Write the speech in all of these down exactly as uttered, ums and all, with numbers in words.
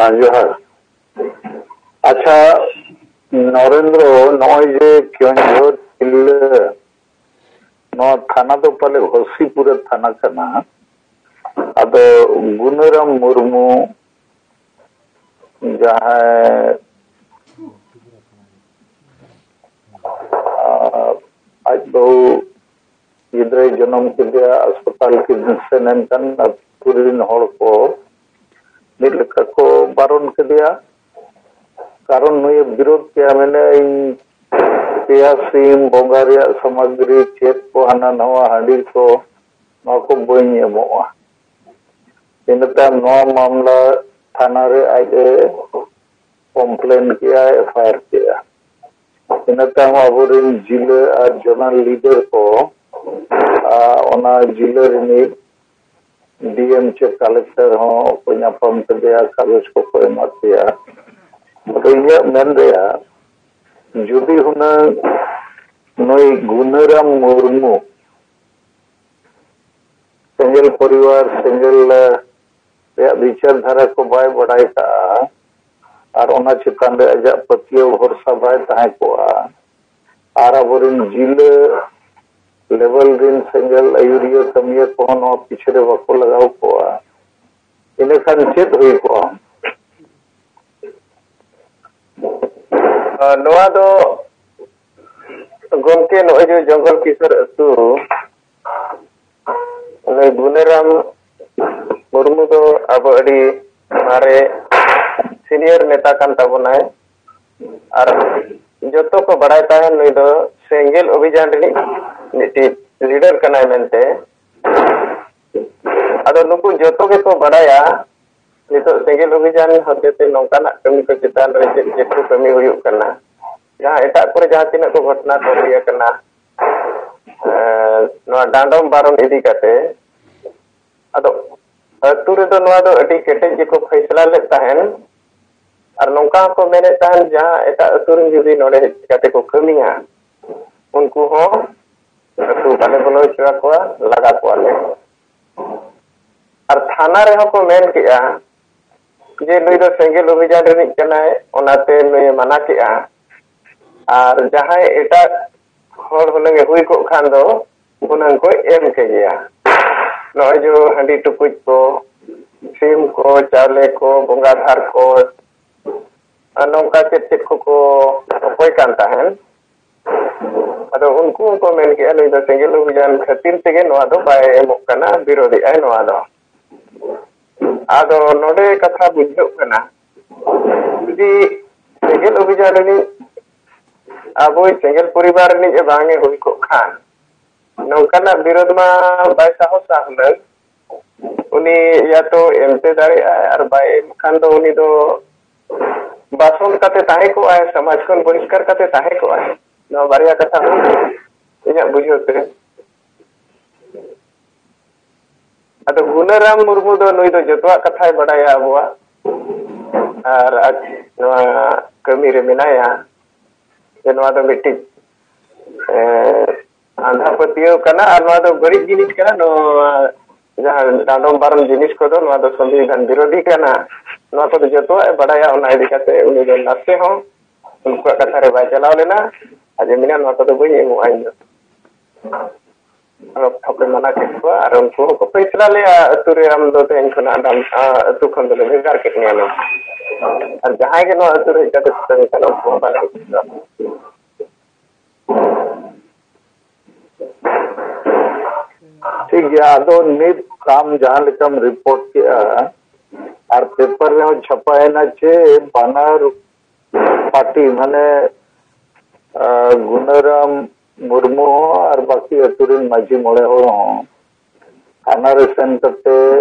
ᱦᱮᱸ, ᱡᱚᱦᱟᱨ᱾ ᱟᱪᱪᱷᱟ, ᱱᱚᱨᱮᱱᱫᱨᱚ, ᱱᱚᱜᱼᱚᱭ ᱡᱮ ᱠᱮᱣᱚᱱᱡᱷᱚᱨ ᱛᱤᱨᱞᱟᱹ, ᱱᱚᱣᱟ ᱛᱷᱟᱱᱟ ᱫᱚ ᱯᱟᱞᱮ ᱜᱷᱚᱥᱤᱯᱩᱨᱟ ᱛᱷᱟᱱᱟ ᱠᱟᱱᱟ᱾ ᱟᱫᱚ ᱜᱩᱱᱟᱹᱨᱟᱢ ᱢᱩᱨᱢᱩ, ᱡᱟᱦᱟᱸᱭ, ᱟᱨ ᱟᱡ ᱵᱟᱹᱦᱩ ᱜᱤᱫᱽᱨᱟᱹᱭ ᱡᱚᱱᱚᱢ ᱠᱮᱫᱮᱭᱟ, ᱦᱟᱥᱯᱟᱛᱟᱞ ᱠᱤᱱ ᱥᱮᱱ ᱮᱱ ᱠᱷᱟᱱ ᱟᱹᱛᱩ ᱨᱮᱱ ᱦᱚᱲ ᱠᱚ ᱢᱤᱫ ᱞᱮᱠᱟ ᱠᱚ ᱵᱟᱨᱚᱱ ᱠᱮᱫᱮᱭᱟ᱾ ᱠᱟᱨᱚᱱ ᱱᱩᱭᱮ ᱵᱤᱨᱳᱫ ᱠᱮᱭᱟ, ᱢᱮᱱᱮᱫ, "ᱤᱧ ᱯᱮᱭᱟ ᱥᱤᱢ, ᱵᱚᱸᱜᱟ ᱨᱮᱭᱟᱜ ᱥᱟᱢᱟᱜᱨᱤ, ᱪᱮᱫ ᱠᱚ ᱦᱟᱱᱟ ᱱᱟᱣᱟ, ᱦᱟᱺᱰᱤ ᱠᱚ, ᱱᱚᱣᱟ ᱠᱚ ᱵᱟᱹᱧ ᱮᱢᱚᱜᱼᱟ᱾" ᱤᱱᱟᱹ ᱛᱟᱭᱚᱢ ᱱᱚᱣᱟ ᱢᱟᱢᱞᱟ ᱛᱷᱟᱱᱟ ᱨᱮ ᱟᱡ ᱮ ᱠᱚᱢᱯᱞᱮᱱ ᱠᱮᱜᱼᱟ, ᱮᱯᱷ ᱟᱭ ᱟᱨ ᱠᱮᱜᱼᱟ᱾ ᱤᱱᱟᱹ ᱛᱟᱭᱚᱢ ᱟᱵᱚᱨᱮᱱ ᱡᱤᱞᱟᱹ ᱟᱨ ᱡᱚᱱᱟᱞ ᱞᱤᱰᱟᱨ ᱠᱚ, ᱟᱨ ᱚᱱᱟ ᱡᱤᱞᱟᱹ ᱨᱤᱱᱤᱡ ᱰᱤ ᱮᱢ ᱪᱮ ᱠᱟᱞᱮᱠᱴᱚᱨ ᱦᱚᱸ ᱠᱚ ᱧᱟᱯᱟᱢ ᱠᱮᱫᱮᱭᱟ, ᱠᱟᱜᱚᱡᱽ ᱠᱚᱠᱚ ᱮᱢᱟᱫ ᱯᱮᱭᱟ᱾ ᱟᱫᱚ ᱤᱧᱟᱹᱜ ᱢᱮᱱ ᱨᱮᱭᱟᱜ, ᱡᱩᱫᱤ ᱦᱩᱱᱟᱹᱝ ᱱᱩᱭ ᱜᱩᱱᱟᱹᱨᱟᱢ ᱢᱩᱨᱢᱩ ᱥᱮᱸᱜᱮᱞ ᱯᱚᱨᱤᱵᱟᱨ, ᱥᱮᱸᱜᱮᱞ, ᱮ, ᱨᱮᱭᱟᱜ ᱵᱤᱪᱟᱨ ᱫᱷᱟᱨᱟ ᱠᱚ ᱵᱟᱭ ᱵᱟᱰᱟᱭ ᱠᱟᱜᱼᱟ, ᱟᱨ ᱚᱱᱟ ᱪᱮᱛᱟᱱ ᱨᱮ ᱟᱡᱟᱜ ᱯᱟᱹᱛᱭᱟᱹᱣ ᱵᱷᱚᱨᱥᱟ ᱵᱟᱭ ᱛᱟᱦᱮᱸ ᱠᱚᱜᱼᱟ, ᱟᱨ ᱟᱵᱚᱨᱮᱱ ᱡᱤᱞᱟᱹ ᱞᱮᱵᱮᱞ ᱨᱮᱱ ᱥᱮᱸᱜᱮᱞ ᱟᱹᱭᱩᱨᱤᱭᱟᱹ ᱠᱟᱹᱢᱤᱭᱟᱹ ᱠᱚᱦᱚᱸ ᱱᱚᱣᱟ ᱯᱤᱪᱷᱮ ᱨᱮ ᱵᱟᱠᱚ ᱞᱟᱜᱟᱣ ᱠᱚᱜᱼᱟ, ᱤᱱᱟᱹᱠᱷᱟᱱ ᱪᱮᱫ ᱦᱩᱭ ᱠᱚᱜᱼᱟ? ᱟᱨ ᱱᱚᱣᱟ ᱫᱚ ᱜᱚᱢᱠᱮ, ᱱᱚᱜᱼᱚᱭ ᱡᱮ ᱡᱚᱝᱜᱚᱞ ᱠᱤᱥᱳᱨ ᱟᱹᱛᱩ, ᱩᱱᱤ ᱜᱩᱱᱟᱹᱨᱟᱢ ᱢᱩᱨᱢᱩ ᱫᱚ ᱟᱵᱚ ᱟᱹᱰᱤ ᱢᱟᱨᱮ ᱥᱤᱱᱤᱭᱚᱨ ᱱᱮᱛᱟ ᱠᱟᱱ ᱛᱟᱵᱚᱱᱟᱭ᱾ ᱟᱨ ᱡᱚᱛᱚ ᱠᱚ ᱵᱟᱲᱟᱭ ᱛᱟᱦᱮᱱ, ᱱᱩᱭ ᱫᱚ ᱥᱮᱸᱜᱮᱞ ᱚᱵᱷᱤᱡᱟᱱ ᱨᱤᱱᱤᱡ ᱢᱤᱫᱴᱤᱡ ᱞᱤᱰᱟᱨ ᱠᱟᱱᱟᱭ ᱢᱮᱱᱛᱮ᱾ ᱟᱫᱚ ᱱᱩᱠᱩ ᱡᱚᱛᱚ ᱜᱮᱠᱚ ᱵᱟᱲᱟᱭᱟ ᱱᱤᱛᱚᱜ ᱥᱮᱸᱜᱮᱞ ᱚᱵᱷᱤᱡᱟᱱ ᱦᱚᱛᱮᱛᱮ ᱱᱚᱝᱠᱟᱱᱟᱜ ᱠᱟᱹᱢᱤ ᱠᱚ ᱪᱮᱛᱟᱱ ᱨᱮ ᱪᱮᱫ ᱪᱮᱫ ᱠᱚ ᱠᱟᱹᱢᱤ ᱦᱩᱭᱩᱜ ᱠᱟᱱᱟ, ᱡᱟᱦᱟᱸ ᱮᱴᱟᱜ ᱠᱚᱨᱮ ᱡᱟᱦᱟᱸ ᱛᱤᱱᱟᱹᱜ ᱠᱚ ᱜᱷᱚᱴᱚᱱᱟ ᱠᱚ ᱦᱩᱭ ᱟᱠᱟᱱᱟ, ᱮᱸ, ᱱᱚᱣᱟ ᱰᱟᱸᱰᱚᱢ ᱵᱟᱨᱚᱱ ᱤᱫᱤ ᱠᱟᱛᱮ᱾ ᱟᱫᱚ ᱟᱹᱛᱩ ᱨᱮᱫᱚ ᱱᱚᱣᱟ ᱫᱚ ᱟᱹᱰᱤ ᱠᱮᱴᱮᱡ ᱜᱮᱠᱚ ᱯᱷᱟᱭᱥᱟᱞᱟ ᱞᱮᱫ ᱛᱟᱦᱮᱱ᱾ ᱟᱨ ᱱᱚᱝᱠᱟ ᱦᱚᱸᱠᱚ ᱢᱮᱱᱮᱫ ᱛᱟᱦᱮᱱ, ᱡᱟᱦᱟᱸ ᱮᱴᱟᱜ ᱟᱹᱛᱩ ᱨᱮᱱ ᱡᱩᱫᱤ ᱱᱚᱰᱮ ᱦᱮᱡ ᱠᱟᱛᱮ ᱠᱚ ᱠᱟᱹᱢᱤᱭᱟ, ᱩᱱᱠᱩ ᱦᱚᱸ ᱟᱹᱛᱩ ᱵᱟᱞᱮ ᱵᱚᱞᱚ ᱦᱚᱪᱚ ᱟᱠᱚᱣᱟ, ᱞᱟᱜᱟ ᱠᱚᱣᱟᱞᱮ᱾ ᱟᱨ ᱛᱷᱟᱱᱟ ᱨᱮᱦᱚᱸ ᱠᱚ ᱢᱮᱱ ᱠᱮᱜᱼᱟ, ᱡᱮ ᱱᱩᱭ ᱫᱚ ᱥᱮᱸᱜᱮᱞ ᱚᱵᱷᱤᱡᱟᱱ ᱨᱤᱱᱤᱡ ᱠᱟᱱᱟᱭ, ᱚᱱᱟᱛᱮ ᱱᱩᱭᱮ ᱢᱟᱱᱟ ᱠᱮᱜᱼᱟ᱾ ᱟᱨ ᱡᱟᱦᱟᱸᱭ ᱮᱴᱟᱜ ᱦᱚᱲ ᱦᱩᱱᱟᱹᱝ ᱮ ᱦᱩᱭ ᱠᱚᱜ ᱠᱷᱟᱱ ᱫᱚ ᱦᱩᱱᱟᱹᱝ ᱠᱚ ᱮᱢ ᱠᱮᱜᱮᱭᱟ᱾ ᱱᱚᱜᱼᱚᱭ ᱡᱮ ᱦᱟᱺᱰᱤ ᱴᱩᱠᱩᱡ ᱠᱚ, ᱥᱤᱢ ᱠᱚ, ᱪᱟᱣᱞᱮ ᱠᱚ, ᱵᱚᱸᱜᱟ ᱫᱷᱟᱨ ᱠᱚ, ᱟᱨ ᱱᱚᱝᱠᱟ ᱪᱮᱫ ᱪᱮᱫ ᱠᱚᱠᱚ ᱚᱠᱚᱭ ᱠᱟᱱ ᱛᱟᱦᱮᱸᱱ᱾ ᱟᱫᱚ ᱩᱱᱠᱩ ᱦᱚᱸᱠᱚ ᱢᱮᱱ ᱠᱮᱜᱼᱟ, ᱱᱩᱭ ᱫᱚ ᱥᱮᱸᱜᱮᱞ ᱚᱵᱷᱤᱡᱟᱱ ᱠᱷᱟᱹᱛᱤᱨ ᱛᱮᱜᱮ ᱱᱚᱣᱟ ᱫᱚ ᱵᱟᱭ ᱮᱢᱚᱜ ᱠᱟᱱᱟ, ᱵᱤᱨᱳᱫᱷᱮᱜᱼᱟᱭ ᱱᱚᱣᱟ ᱫᱚ᱾ ᱟᱫᱚ ᱱᱚᱰᱮ ᱠᱟᱛᱷᱟ ᱵᱩᱡᱷᱟᱹᱜ ᱠᱟᱱᱟ, ᱡᱩᱫᱤ ᱥᱮᱸᱜᱮᱞ ᱚᱵᱷᱤᱡᱟᱱ ᱨᱤᱱᱤᱡ ᱟᱵᱚᱭ ᱥᱮᱸᱜᱮᱞ ᱯᱚᱨᱤᱵᱟᱨ ᱨᱤᱱᱤᱡ ᱮ ᱵᱟᱝ ᱮ ᱦᱩᱭ ᱠᱚᱜ ᱠᱷᱟᱱ, ᱱᱚᱝᱠᱟᱱᱟᱜ ᱵᱤᱨᱳᱫᱷ ᱢᱟ ᱵᱟᱭ ᱥᱟᱦᱚᱥᱟ ᱦᱩᱱᱟᱹᱝ᱾ ᱩᱱᱤ ᱭᱟ ᱛᱚ ᱮᱢᱛᱮ ᱫᱟᱲᱮᱭᱟᱜᱼᱟᱭ, ᱟᱨ ᱵᱟᱭ ᱮᱢ ᱠᱷᱟᱱ ᱫᱚ ᱩᱱᱤ ᱫᱚ ᱵᱟᱥᱚᱱ ᱠᱟᱛᱮ ᱛᱟᱦᱮᱸ ᱠᱚᱜᱼᱟᱭ, ᱥᱚᱢᱟᱡᱽ ᱠᱷᱚᱱ ᱵᱚᱦᱤᱥᱠᱟᱨ ᱠᱟᱛᱮ ᱛᱟᱦᱮᱸ ᱠᱚᱜᱼᱟᱭ᱾ ᱱᱚᱣᱟ ᱵᱟᱨᱭᱟ ᱠᱟᱛᱷᱟ ᱦᱩᱭ ᱤᱧᱟᱹᱜ ᱵᱩᱡᱷᱟᱹᱣ ᱛᱮ᱾ ᱟᱫᱚ ᱜᱩᱱᱟᱹᱨᱟᱢ ᱢᱩᱨᱢᱩ ᱫᱚ ᱱᱩᱭ ᱫᱚ ᱡᱚᱛᱚᱣᱟᱜ ᱠᱟᱛᱷᱟᱭ ᱵᱟᱰᱟᱭᱟ ᱟᱵᱚᱣᱟᱜ, ᱟᱨ ᱟᱡ ᱱᱚᱣᱟ ᱠᱟᱹᱢᱤ ᱨᱮ ᱢᱮᱱᱟᱭᱟ, ᱡᱮ ᱱᱚᱣᱟ ᱫᱚ ᱢᱤᱫᱴᱤᱡ, ᱮ, ᱟᱸᱫᱷᱟ ᱯᱟᱹᱛᱭᱟᱹᱣ ᱠᱟᱱᱟ, ᱟᱨ ᱱᱚᱣᱟ ᱫᱚ ᱵᱟᱹᱲᱤᱡ ᱡᱤᱱᱤᱥ ᱠᱟᱱᱟ᱾ ᱱᱚᱣᱟ ᱡᱟᱦᱟᱸ ᱰᱟᱸᱰᱚᱢ ᱵᱟᱨᱚᱱ ᱡᱤᱱᱤᱥ ᱠᱚᱫᱚ, ᱱᱚᱣᱟ ᱫᱚ ᱥᱚᱝᱵᱤᱫᱷᱟᱱ ᱵᱤᱨᱳᱫᱷᱤ ᱠᱟᱱᱟ᱾ ᱱᱚᱣᱟ ᱠᱚᱫᱚ ᱡᱚᱛᱚᱣᱟᱜ ᱮ ᱵᱟᱰᱟᱭᱟ, ᱚᱱᱟ ᱤᱫᱤ ᱠᱟᱛᱮ ᱩᱱᱤ ᱫᱚ ᱱᱟᱥᱮ ᱦᱚᱸ ᱩᱱᱠᱩᱣᱟᱜ ᱠᱟᱛᱷᱟ ᱨᱮ ᱵᱟᱭ ᱪᱟᱞᱟᱣ ᱞᱮᱱᱟ᱾ ᱟᱡ ᱮ ᱢᱮᱱᱟ, "ᱱᱚᱣᱟ ᱠᱚᱫᱚ ᱵᱟᱹᱧ ᱮᱢᱚᱜᱼᱟ ᱤᱧ ᱫᱚ᱾" ᱟᱨ ᱚᱠᱟ ᱠᱚ ᱢᱟᱱᱟ ᱠᱮᱫ ᱠᱚᱣᱟ, ᱟᱨ ᱩᱱᱠᱩ ᱦᱚᱸᱠᱚ ᱯᱟᱹᱭᱥᱞᱟ ᱞᱮᱭᱟ, ᱟᱹᱛᱩ ᱨᱮ ᱟᱢ ᱫᱚ ᱛᱮᱦᱮᱧ ᱠᱷᱚᱱᱟᱜ ᱟᱢ, ᱟ, ᱟᱹᱛᱩ ᱠᱷᱚᱱ ᱫᱚᱞᱮ ᱵᱷᱮᱜᱟᱨ ᱠᱮᱫ ᱢᱮᱭᱟ ᱱᱚᱣᱟ᱾ ᱟᱨ ᱡᱟᱦᱟᱸᱭ ᱜᱮ ᱱᱚᱣᱟ ᱟᱹᱛᱩ ᱨᱮ ᱦᱮᱡ ᱠᱟᱛᱮ ᱥᱩᱛᱟᱹᱢ ᱠᱟᱱᱟ, ᱩᱱᱠᱩ ᱦᱚᱸ ᱵᱟᱞᱮ ᱠᱩᱥᱤᱭᱟᱜᱼᱟ᱾ ᱴᱷᱤᱠ ᱜᱮᱭᱟ, ᱟᱫᱚ ᱱᱤᱛ ᱟᱢ ᱡᱟᱦᱟᱸ ᱞᱮᱠᱟᱢ ᱨᱤᱯᱳᱨᱴ ᱠᱮᱜᱼᱟ, ᱟᱨ ᱯᱮᱯᱟᱨ ᱨᱮᱦᱚᱸ ᱪᱷᱟᱯᱟᱭᱮᱱᱟ ᱡᱮ ᱵᱟᱱᱟᱨ ᱯᱟᱨᱴᱤ, ᱢᱟᱱᱮ, ᱟᱨ ᱜᱩᱱᱟᱹᱨᱟᱢ ᱢᱩᱨᱢᱩ ᱦᱚᱸ ᱟᱨ ᱵᱟᱹᱠᱤ ᱟᱹᱛᱩ ᱨᱮᱱ ᱢᱟᱹᱡᱷᱤ ᱢᱚᱬᱮ ᱦᱚᱲ ᱦᱚᱸ ᱛᱷᱟᱱᱟ ᱨᱮ ᱥᱮᱱ ᱠᱟᱛᱮ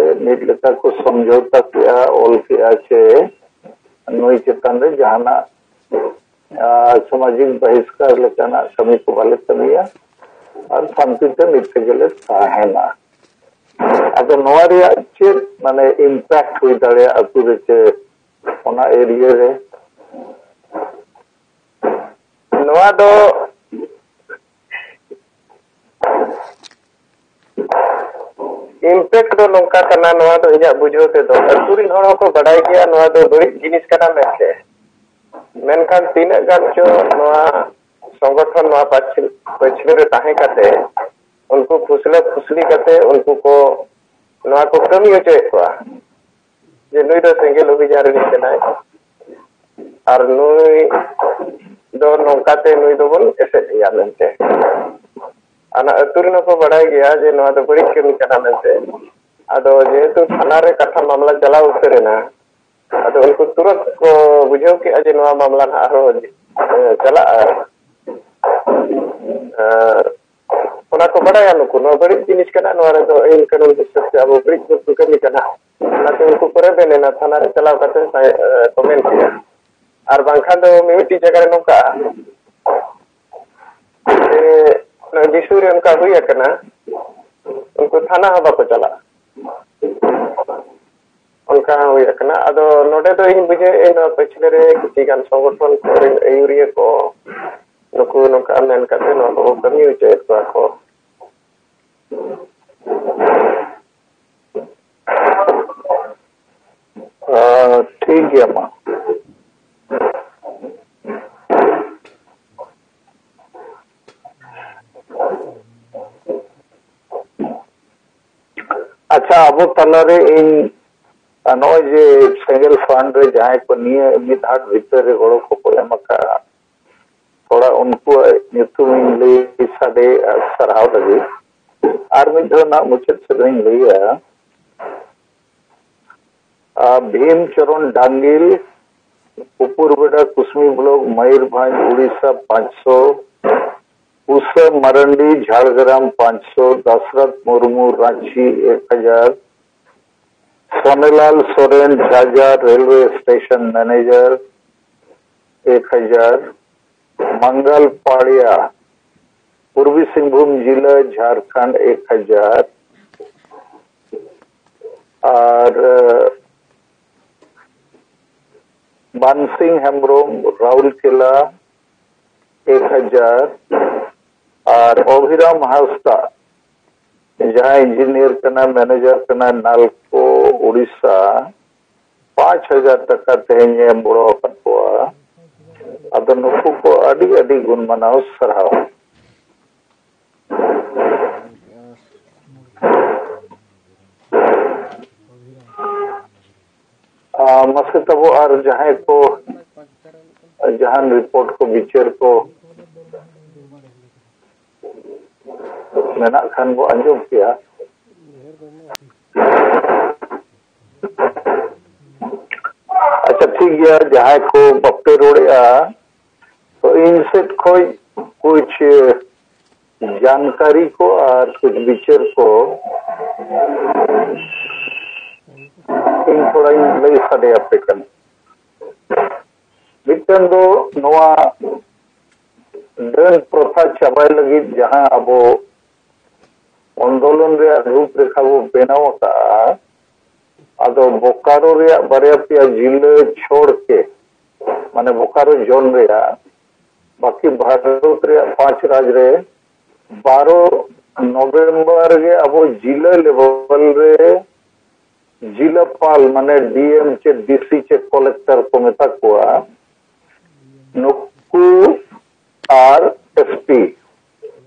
ᱢᱤᱫ ᱞᱮᱠᱟ ᱠᱚ ᱥᱚᱢᱡᱷᱚᱣᱛᱟ ᱠᱮᱜᱼᱟ, ᱚᱞ ᱠᱮᱜᱼᱟ ᱪᱮ ᱱᱩᱭ ᱪᱮᱛᱟᱱ ᱨᱮ ᱡᱟᱦᱟᱱᱟᱜ, ᱟᱨ, ᱥᱟᱢᱟᱡᱤᱠ ᱵᱟᱦᱤᱥᱠᱟᱨ ᱞᱮᱠᱟᱱᱟᱜ ᱠᱟᱹᱢᱤ ᱠᱚ ᱵᱟᱞᱮ ᱠᱟᱹᱢᱤᱭᱟ ᱟᱨ ᱥᱟᱱᱛᱤ ᱛᱮ ᱢᱤᱫ ᱛᱮᱜᱮ ᱞᱮ ᱛᱟᱦᱮᱱᱟ᱾ ᱟᱫᱚ ᱱᱚᱣᱟ ᱨᱮᱭᱟᱜ ᱪᱮᱫ, ᱢᱟᱱᱮ, ᱤᱢᱯᱮᱠᱴ ᱦᱩᱭ ᱫᱟᱲᱮᱭᱟᱜᱼᱟ ᱟᱹᱛᱩ ᱨᱮ ᱪᱮ ᱚᱱᱟ ᱮᱨᱤᱭᱟ ᱨᱮ? ᱱᱚᱣᱟ ᱫᱚ ᱤᱧ ᱮᱯᱷᱮᱠᱴ ᱫᱚ ᱱᱚᱝᱠᱟ ᱠᱟᱱᱟ, ᱱᱚᱣᱟ ᱫᱚ ᱤᱧᱟᱹᱜ ᱵᱩᱡᱷᱟᱹᱣ ᱛᱮᱫᱚ ᱟᱹᱛᱩ ᱨᱮᱱ ᱦᱚᱲ ᱦᱚᱸᱠᱚ ᱵᱟᱰᱟᱭ ᱜᱮᱭᱟ ᱱᱚᱣᱟ ᱫᱚ ᱵᱟᱹᱲᱤᱡ ᱡᱤᱱᱤᱥ ᱠᱟᱱᱟ ᱢᱮᱱᱛᱮ᱾ ᱢᱮᱱᱠᱷᱟᱱ ᱛᱤᱱᱟᱹᱜ ᱜᱟᱱ ᱪᱚ ᱱᱚᱣᱟ ᱥᱚᱝᱜᱚᱴᱷᱚᱱ ᱱᱚᱣᱟ ᱯᱟᱹᱪᱷ-, ᱯᱟᱹᱪᱷᱞᱟᱹ ᱨᱮ ᱛᱟᱦᱮᱸ ᱠᱟᱛᱮ ᱩᱱᱠᱩ ᱯᱷᱩᱥᱞᱟᱹ ᱯᱷᱩᱥᱞᱤ ᱠᱟᱛᱮ ᱩᱱᱠᱩ ᱠᱚ ᱱᱚᱣᱟ ᱠᱚ ᱠᱟᱹᱢᱤ ᱦᱚᱪᱚᱭᱮᱫ ᱠᱚᱣᱟ ᱡᱮ ᱱᱩᱭ ᱫᱚ ᱥᱮᱸᱜᱮᱞ ᱚᱵᱷᱤᱡᱟᱱ ᱨᱤᱱᱤᱡ ᱠᱟᱱᱟᱭ ᱟᱨ ᱱᱩᱭ ᱫᱚ ᱱᱚᱝᱠᱟᱛᱮ ᱱᱩᱭ ᱫᱚᱵᱚᱱ ᱮᱥᱮᱫ ᱮᱭᱟ ᱢᱮᱱᱛᱮ᱾ ᱚᱱᱟ ᱟᱹᱛᱩ ᱨᱮᱱ ᱦᱚᱸᱠᱚ ᱵᱟᱲᱟᱭ ᱜᱮᱭᱟ ᱡᱮ ᱱᱚᱣᱟ ᱫᱚ ᱵᱟᱹᱲᱤᱡ ᱠᱟᱹᱢᱤ ᱠᱟᱱᱟ ᱢᱮᱱᱛᱮ᱾ ᱟᱫᱚ ᱡᱮᱦᱮᱛᱩ ᱛᱷᱟᱱᱟ ᱨᱮ ᱠᱟᱛᱷᱟ ᱢᱟᱢᱞᱟ ᱪᱟᱞᱟᱣ ᱩᱛᱟᱹᱨ ᱮᱱᱟ, ᱟᱫᱚ ᱩᱱᱠᱩ ᱛᱩᱨᱟᱹᱛ ᱠᱚ ᱵᱩᱡᱷᱟᱹᱣ ᱠᱮᱜᱼᱟ ᱡᱮ ᱱᱚᱣᱟ ᱢᱟᱢᱞᱟ ᱱᱟᱦᱟᱜ ᱟᱨᱦᱚᱸ, ᱮ, ᱪᱟᱞᱟᱜᱼᱟ᱾ ᱟᱨ ᱚᱱᱟ ᱠᱚ ᱵᱟᱲᱟᱭᱟ ᱱᱩᱠᱩ, ᱱᱚᱣᱟ ᱵᱟᱹᱲᱤᱡ ᱡᱤᱱᱤᱥ ᱠᱟᱱᱟ, ᱱᱚᱣᱟ ᱨᱮᱫᱚ ᱟᱹᱭᱤᱱ ᱠᱟᱹᱱᱩᱱ ᱦᱤᱥᱟᱹᱵ ᱛᱮ ᱟᱵᱚ ᱵᱟᱹᱲᱤᱡ ᱵᱚᱱ ᱠᱟᱹᱢᱤ ᱠᱟᱱᱟ᱾ ᱚᱱᱟᱛᱮ ᱩᱱᱠᱩ ᱠᱚ ᱨᱮᱵᱮᱱ ᱮᱱᱟ, ᱛᱷᱟᱱᱟ ᱨᱮ ᱪᱟᱞᱟᱣ ᱠᱟᱛᱮ ᱥᱟᱭ-, ᱮ, ᱠᱚ ᱢᱮᱱ ᱠᱮᱜᱼᱟ᱾ ᱟᱨ ᱵᱟᱝᱠᱷᱟᱱ ᱫᱚ ᱢᱤᱢᱤᱫᱴᱤᱡ ᱡᱟᱭᱜᱟ ᱨᱮ ᱱᱚᱝᱠᱟ ᱡᱮ ᱚᱱᱟ ᱫᱤᱥᱚᱢ ᱨᱮ ᱚᱱᱠᱟ ᱦᱩᱭ ᱟᱠᱟᱱᱟ, ᱩᱱᱠᱩ ᱛᱷᱟᱱᱟ ᱦᱚᱸ ᱵᱟᱠᱚ ᱪᱟᱞᱟᱜᱼᱟ᱾ ᱚᱱᱠᱟ ᱦᱚᱸ ᱦᱩᱭ ᱟᱠᱟᱱᱟ᱾ ᱟᱫᱚ ᱱᱚᱰᱮ ᱫᱚ ᱤᱧ ᱵᱩᱡᱷᱟᱹᱣᱮᱫ ᱟᱹᱧ, ᱱᱚᱣᱟ ᱯᱟᱹᱪᱷᱞᱟᱹ ᱨᱮ ᱠᱤᱪᱷᱤ ᱜᱟᱱ ᱥᱚᱝᱜᱚᱴᱷᱚᱱ ᱠᱚᱨᱮᱱ ᱟᱹᱭᱩᱨᱤᱭᱟᱹ ᱠᱚ ᱱᱩᱠᱩ ᱱᱚᱝᱠᱟ ᱢᱮᱱ ᱠᱟᱛᱮ ᱱᱚᱣᱟ ᱠᱚ ᱠᱟᱹᱢᱤ ᱦᱚᱪᱚᱭᱮᱫ ᱠᱚᱣᱟ ᱠᱚ᱾ ᱟᱨ ᱴᱷᱤᱠ ᱜᱮᱭᱟ, ᱢᱟ᱾ ᱟᱪᱪᱷᱟ, ᱟᱵᱚ ᱛᱟᱞᱟᱨᱮ ᱤᱧ, ᱟᱨ ᱱᱚᱜᱼᱚᱭ ᱡᱮ ᱥᱮᱸᱜᱮᱞ ᱯᱷᱟᱱᱰ ᱨᱮ ᱡᱟᱦᱟᱸᱭ ᱠᱚ ᱱᱤᱭᱟᱹ ᱢᱤᱫ ᱦᱟᱴ ᱵᱷᱤᱛᱟᱹᱨ ᱨᱮ ᱜᱚᱲᱚ ᱠᱚᱠᱚ ᱮᱢ ᱟᱠᱟᱫᱼᱟ, ᱛᱷᱚᱲᱟ ᱩᱱᱠᱩᱣᱟᱜ ᱧᱩᱛᱩᱢ ᱤᱧ ᱞᱟᱹᱭ ᱥᱟᱰᱮ ᱟᱨ ᱥᱟᱨᱦᱟᱣ ᱞᱟᱹᱜᱤᱫ᱾ ᱟᱨ ᱢᱤᱫ ᱫᱷᱟᱣ ᱱᱟᱜ ᱢᱩᱪᱟᱹᱫ ᱥᱮᱫ ᱤᱧ ᱞᱟᱹᱭᱟ, ᱟᱨ ᱵᱷᱤᱢ ᱪᱚᱨᱚᱱ ᱰᱟᱝᱜᱤᱞ, ᱩᱯᱩᱨᱵᱮᱰᱟ, ᱠᱩᱥᱢᱤ ᱵᱞᱚᱠ, ᱢᱚᱭᱩᱨᱵᱷᱚᱸᱡᱽ, ᱩᱲᱤᱥᱥᱟ, ᱯᱟᱸᱪᱥᱚ᱾ ᱩᱥᱟ ᱢᱟᱨᱟᱱᱰᱤ, ᱡᱷᱟᱲᱜᱨᱟᱢ, ᱯᱟᱸᱪᱥᱚ᱾ ᱫᱟᱥᱨᱚᱛᱷ ᱢᱩᱨᱢᱩ, ᱨᱟᱸᱪᱤ, ᱮᱠ ᱦᱟᱡᱟᱨ᱾ ᱥᱚᱱᱮᱞᱟᱞ ᱥᱚᱨᱮᱱ, ᱡᱷᱟᱡᱟ, ᱨᱮᱞᱣᱮ ᱥᱴᱮᱥᱚᱱ ᱢᱮᱱᱮᱡᱟᱨ, ᱮᱠ ᱦᱟᱡᱟᱨ᱾ ᱢᱟᱝᱜᱟᱞ ᱯᱟᱲᱤᱭᱟ, ᱯᱩᱨᱵᱤ ᱥᱤᱝᱵᱷᱩᱢ ᱡᱤᱞᱟᱹ, ᱡᱷᱟᱲᱠᱷᱚᱸᱰ, ᱮᱠ ᱦᱟᱡᱟᱨ᱾ ᱟᱨ ᱢᱟᱱᱥᱤᱝ ᱦᱮᱢᱵᱨᱚᱢ, ᱨᱟᱩᱨᱠᱮᱞᱟ, ᱮᱠ ᱦᱟᱡᱟᱨ᱾ ᱟᱨ ᱚᱵᱷᱤᱨᱟᱢ ᱦᱟᱸᱥᱫᱟ, ᱡᱟᱦᱟᱸᱭ ᱤᱧᱡᱤᱱᱤᱭᱟᱨ ᱠᱟᱱᱟᱭ, ᱢᱮᱱᱮᱡᱟᱨ ᱠᱟᱱᱟᱭ, ᱱᱟᱞᱠᱳ ᱩᱲᱤᱥᱥᱟ, ᱯᱟᱸᱪ ᱦᱟᱡᱟᱨ ᱴᱟᱠᱟ ᱛᱮᱦᱮᱧ ᱮ ᱮᱢ ᱜᱚᱲᱚ ᱟᱠᱟᱫ ᱠᱚᱣᱟ᱾ ᱟᱫᱚ ᱱᱩᱠᱩ ᱠᱚ ᱟᱹᱰᱤ ᱟᱹᱰᱤ ᱜᱩᱱ ᱢᱟᱱᱟᱣ ᱥᱟᱨᱦᱟᱣ᱾ ᱟᱨ ᱢᱟᱥᱮ ᱛᱟᱵᱚ ᱟᱨ ᱡᱟᱦᱟᱸᱭ ᱠᱚ ᱡᱟᱦᱟᱱ ᱨᱤᱯᱳᱨᱴ ᱠᱚ, ᱵᱤᱪᱟᱹᱨ ᱠᱚ ᱢᱮᱱᱟᱜ ᱠᱷᱟᱱ ᱵᱚ ᱟᱸᱡᱚᱢ ᱠᱮᱭᱟ᱾ ᱟᱪᱪᱷᱟ, ᱴᱷᱤᱠ ᱜᱮᱭᱟ, ᱡᱟᱦᱟᱸᱭ ᱠᱚ ᱵᱟᱯᱮ ᱨᱚᱲᱮᱜᱼᱟ, ᱛᱚ ᱤᱧ ᱥᱮᱫ ᱠᱷᱚᱡ ᱠᱩᱪ ᱡᱟᱱᱠᱟᱨᱤ ᱠᱚ ᱟᱨ ᱠᱩᱪ ᱵᱤᱪᱟᱹᱨ ᱠᱚ ᱤᱧ ᱛᱷᱚᱲᱟᱧ ᱞᱟᱹᱭ ᱥᱟᱰᱮ ᱟᱯᱮ ᱠᱟᱱᱟ᱾ ᱢᱤᱫᱴᱮᱱ ᱫᱚ ᱱᱚᱣᱟ ᱰᱟᱹᱱ ᱯᱨᱚᱛᱷᱟ ᱪᱟᱵᱟᱭ ᱞᱟᱹᱜᱤᱫ ᱡᱟᱦᱟᱸ ᱟᱵᱚ ᱟᱱᱫᱳᱞᱚᱱ ᱨᱮᱭᱟᱜ ᱨᱩᱯ ᱨᱮᱠᱷᱟ ᱵᱚ ᱵᱮᱱᱟᱣ ᱟᱠᱟᱫᱼᱟ, ᱟᱫᱚ ᱵᱳᱠᱟᱨᱳ ᱨᱮᱭᱟᱜ ᱵᱟᱨᱭᱟ ᱯᱮᱭᱟ ᱡᱤᱞᱟᱹ ᱪᱷᱚᱲ ᱛᱮ, ᱢᱟᱱᱮ ᱵᱳᱠᱟᱨᱳ ᱡᱳᱱ ᱨᱮᱭᱟᱜ ᱵᱟᱹᱠᱤ ᱵᱷᱟᱨᱚᱛ ᱨᱮᱭᱟᱜ ᱯᱟᱸᱪ ᱨᱟᱡᱽ ᱨᱮ ᱵᱟᱨᱚ ᱱᱚᱵᱷᱮᱢᱵᱚᱨ ᱜᱮ ᱟᱵᱚ ᱡᱤᱞᱟᱹ ᱞᱮᱵᱮᱞ ᱨᱮ ᱡᱤᱞᱟᱹᱯᱟᱞ, ᱢᱟᱱᱮ ᱰᱤᱮᱢ ᱪᱮ ᱰᱤᱥᱤ ᱪᱮ ᱠᱚᱞᱮᱠᱴᱚᱨ ᱠᱚ ᱢᱮᱛᱟ ᱠᱚᱣᱟ, ᱱᱩᱠᱩ ᱟᱨ ᱮᱥᱯᱤ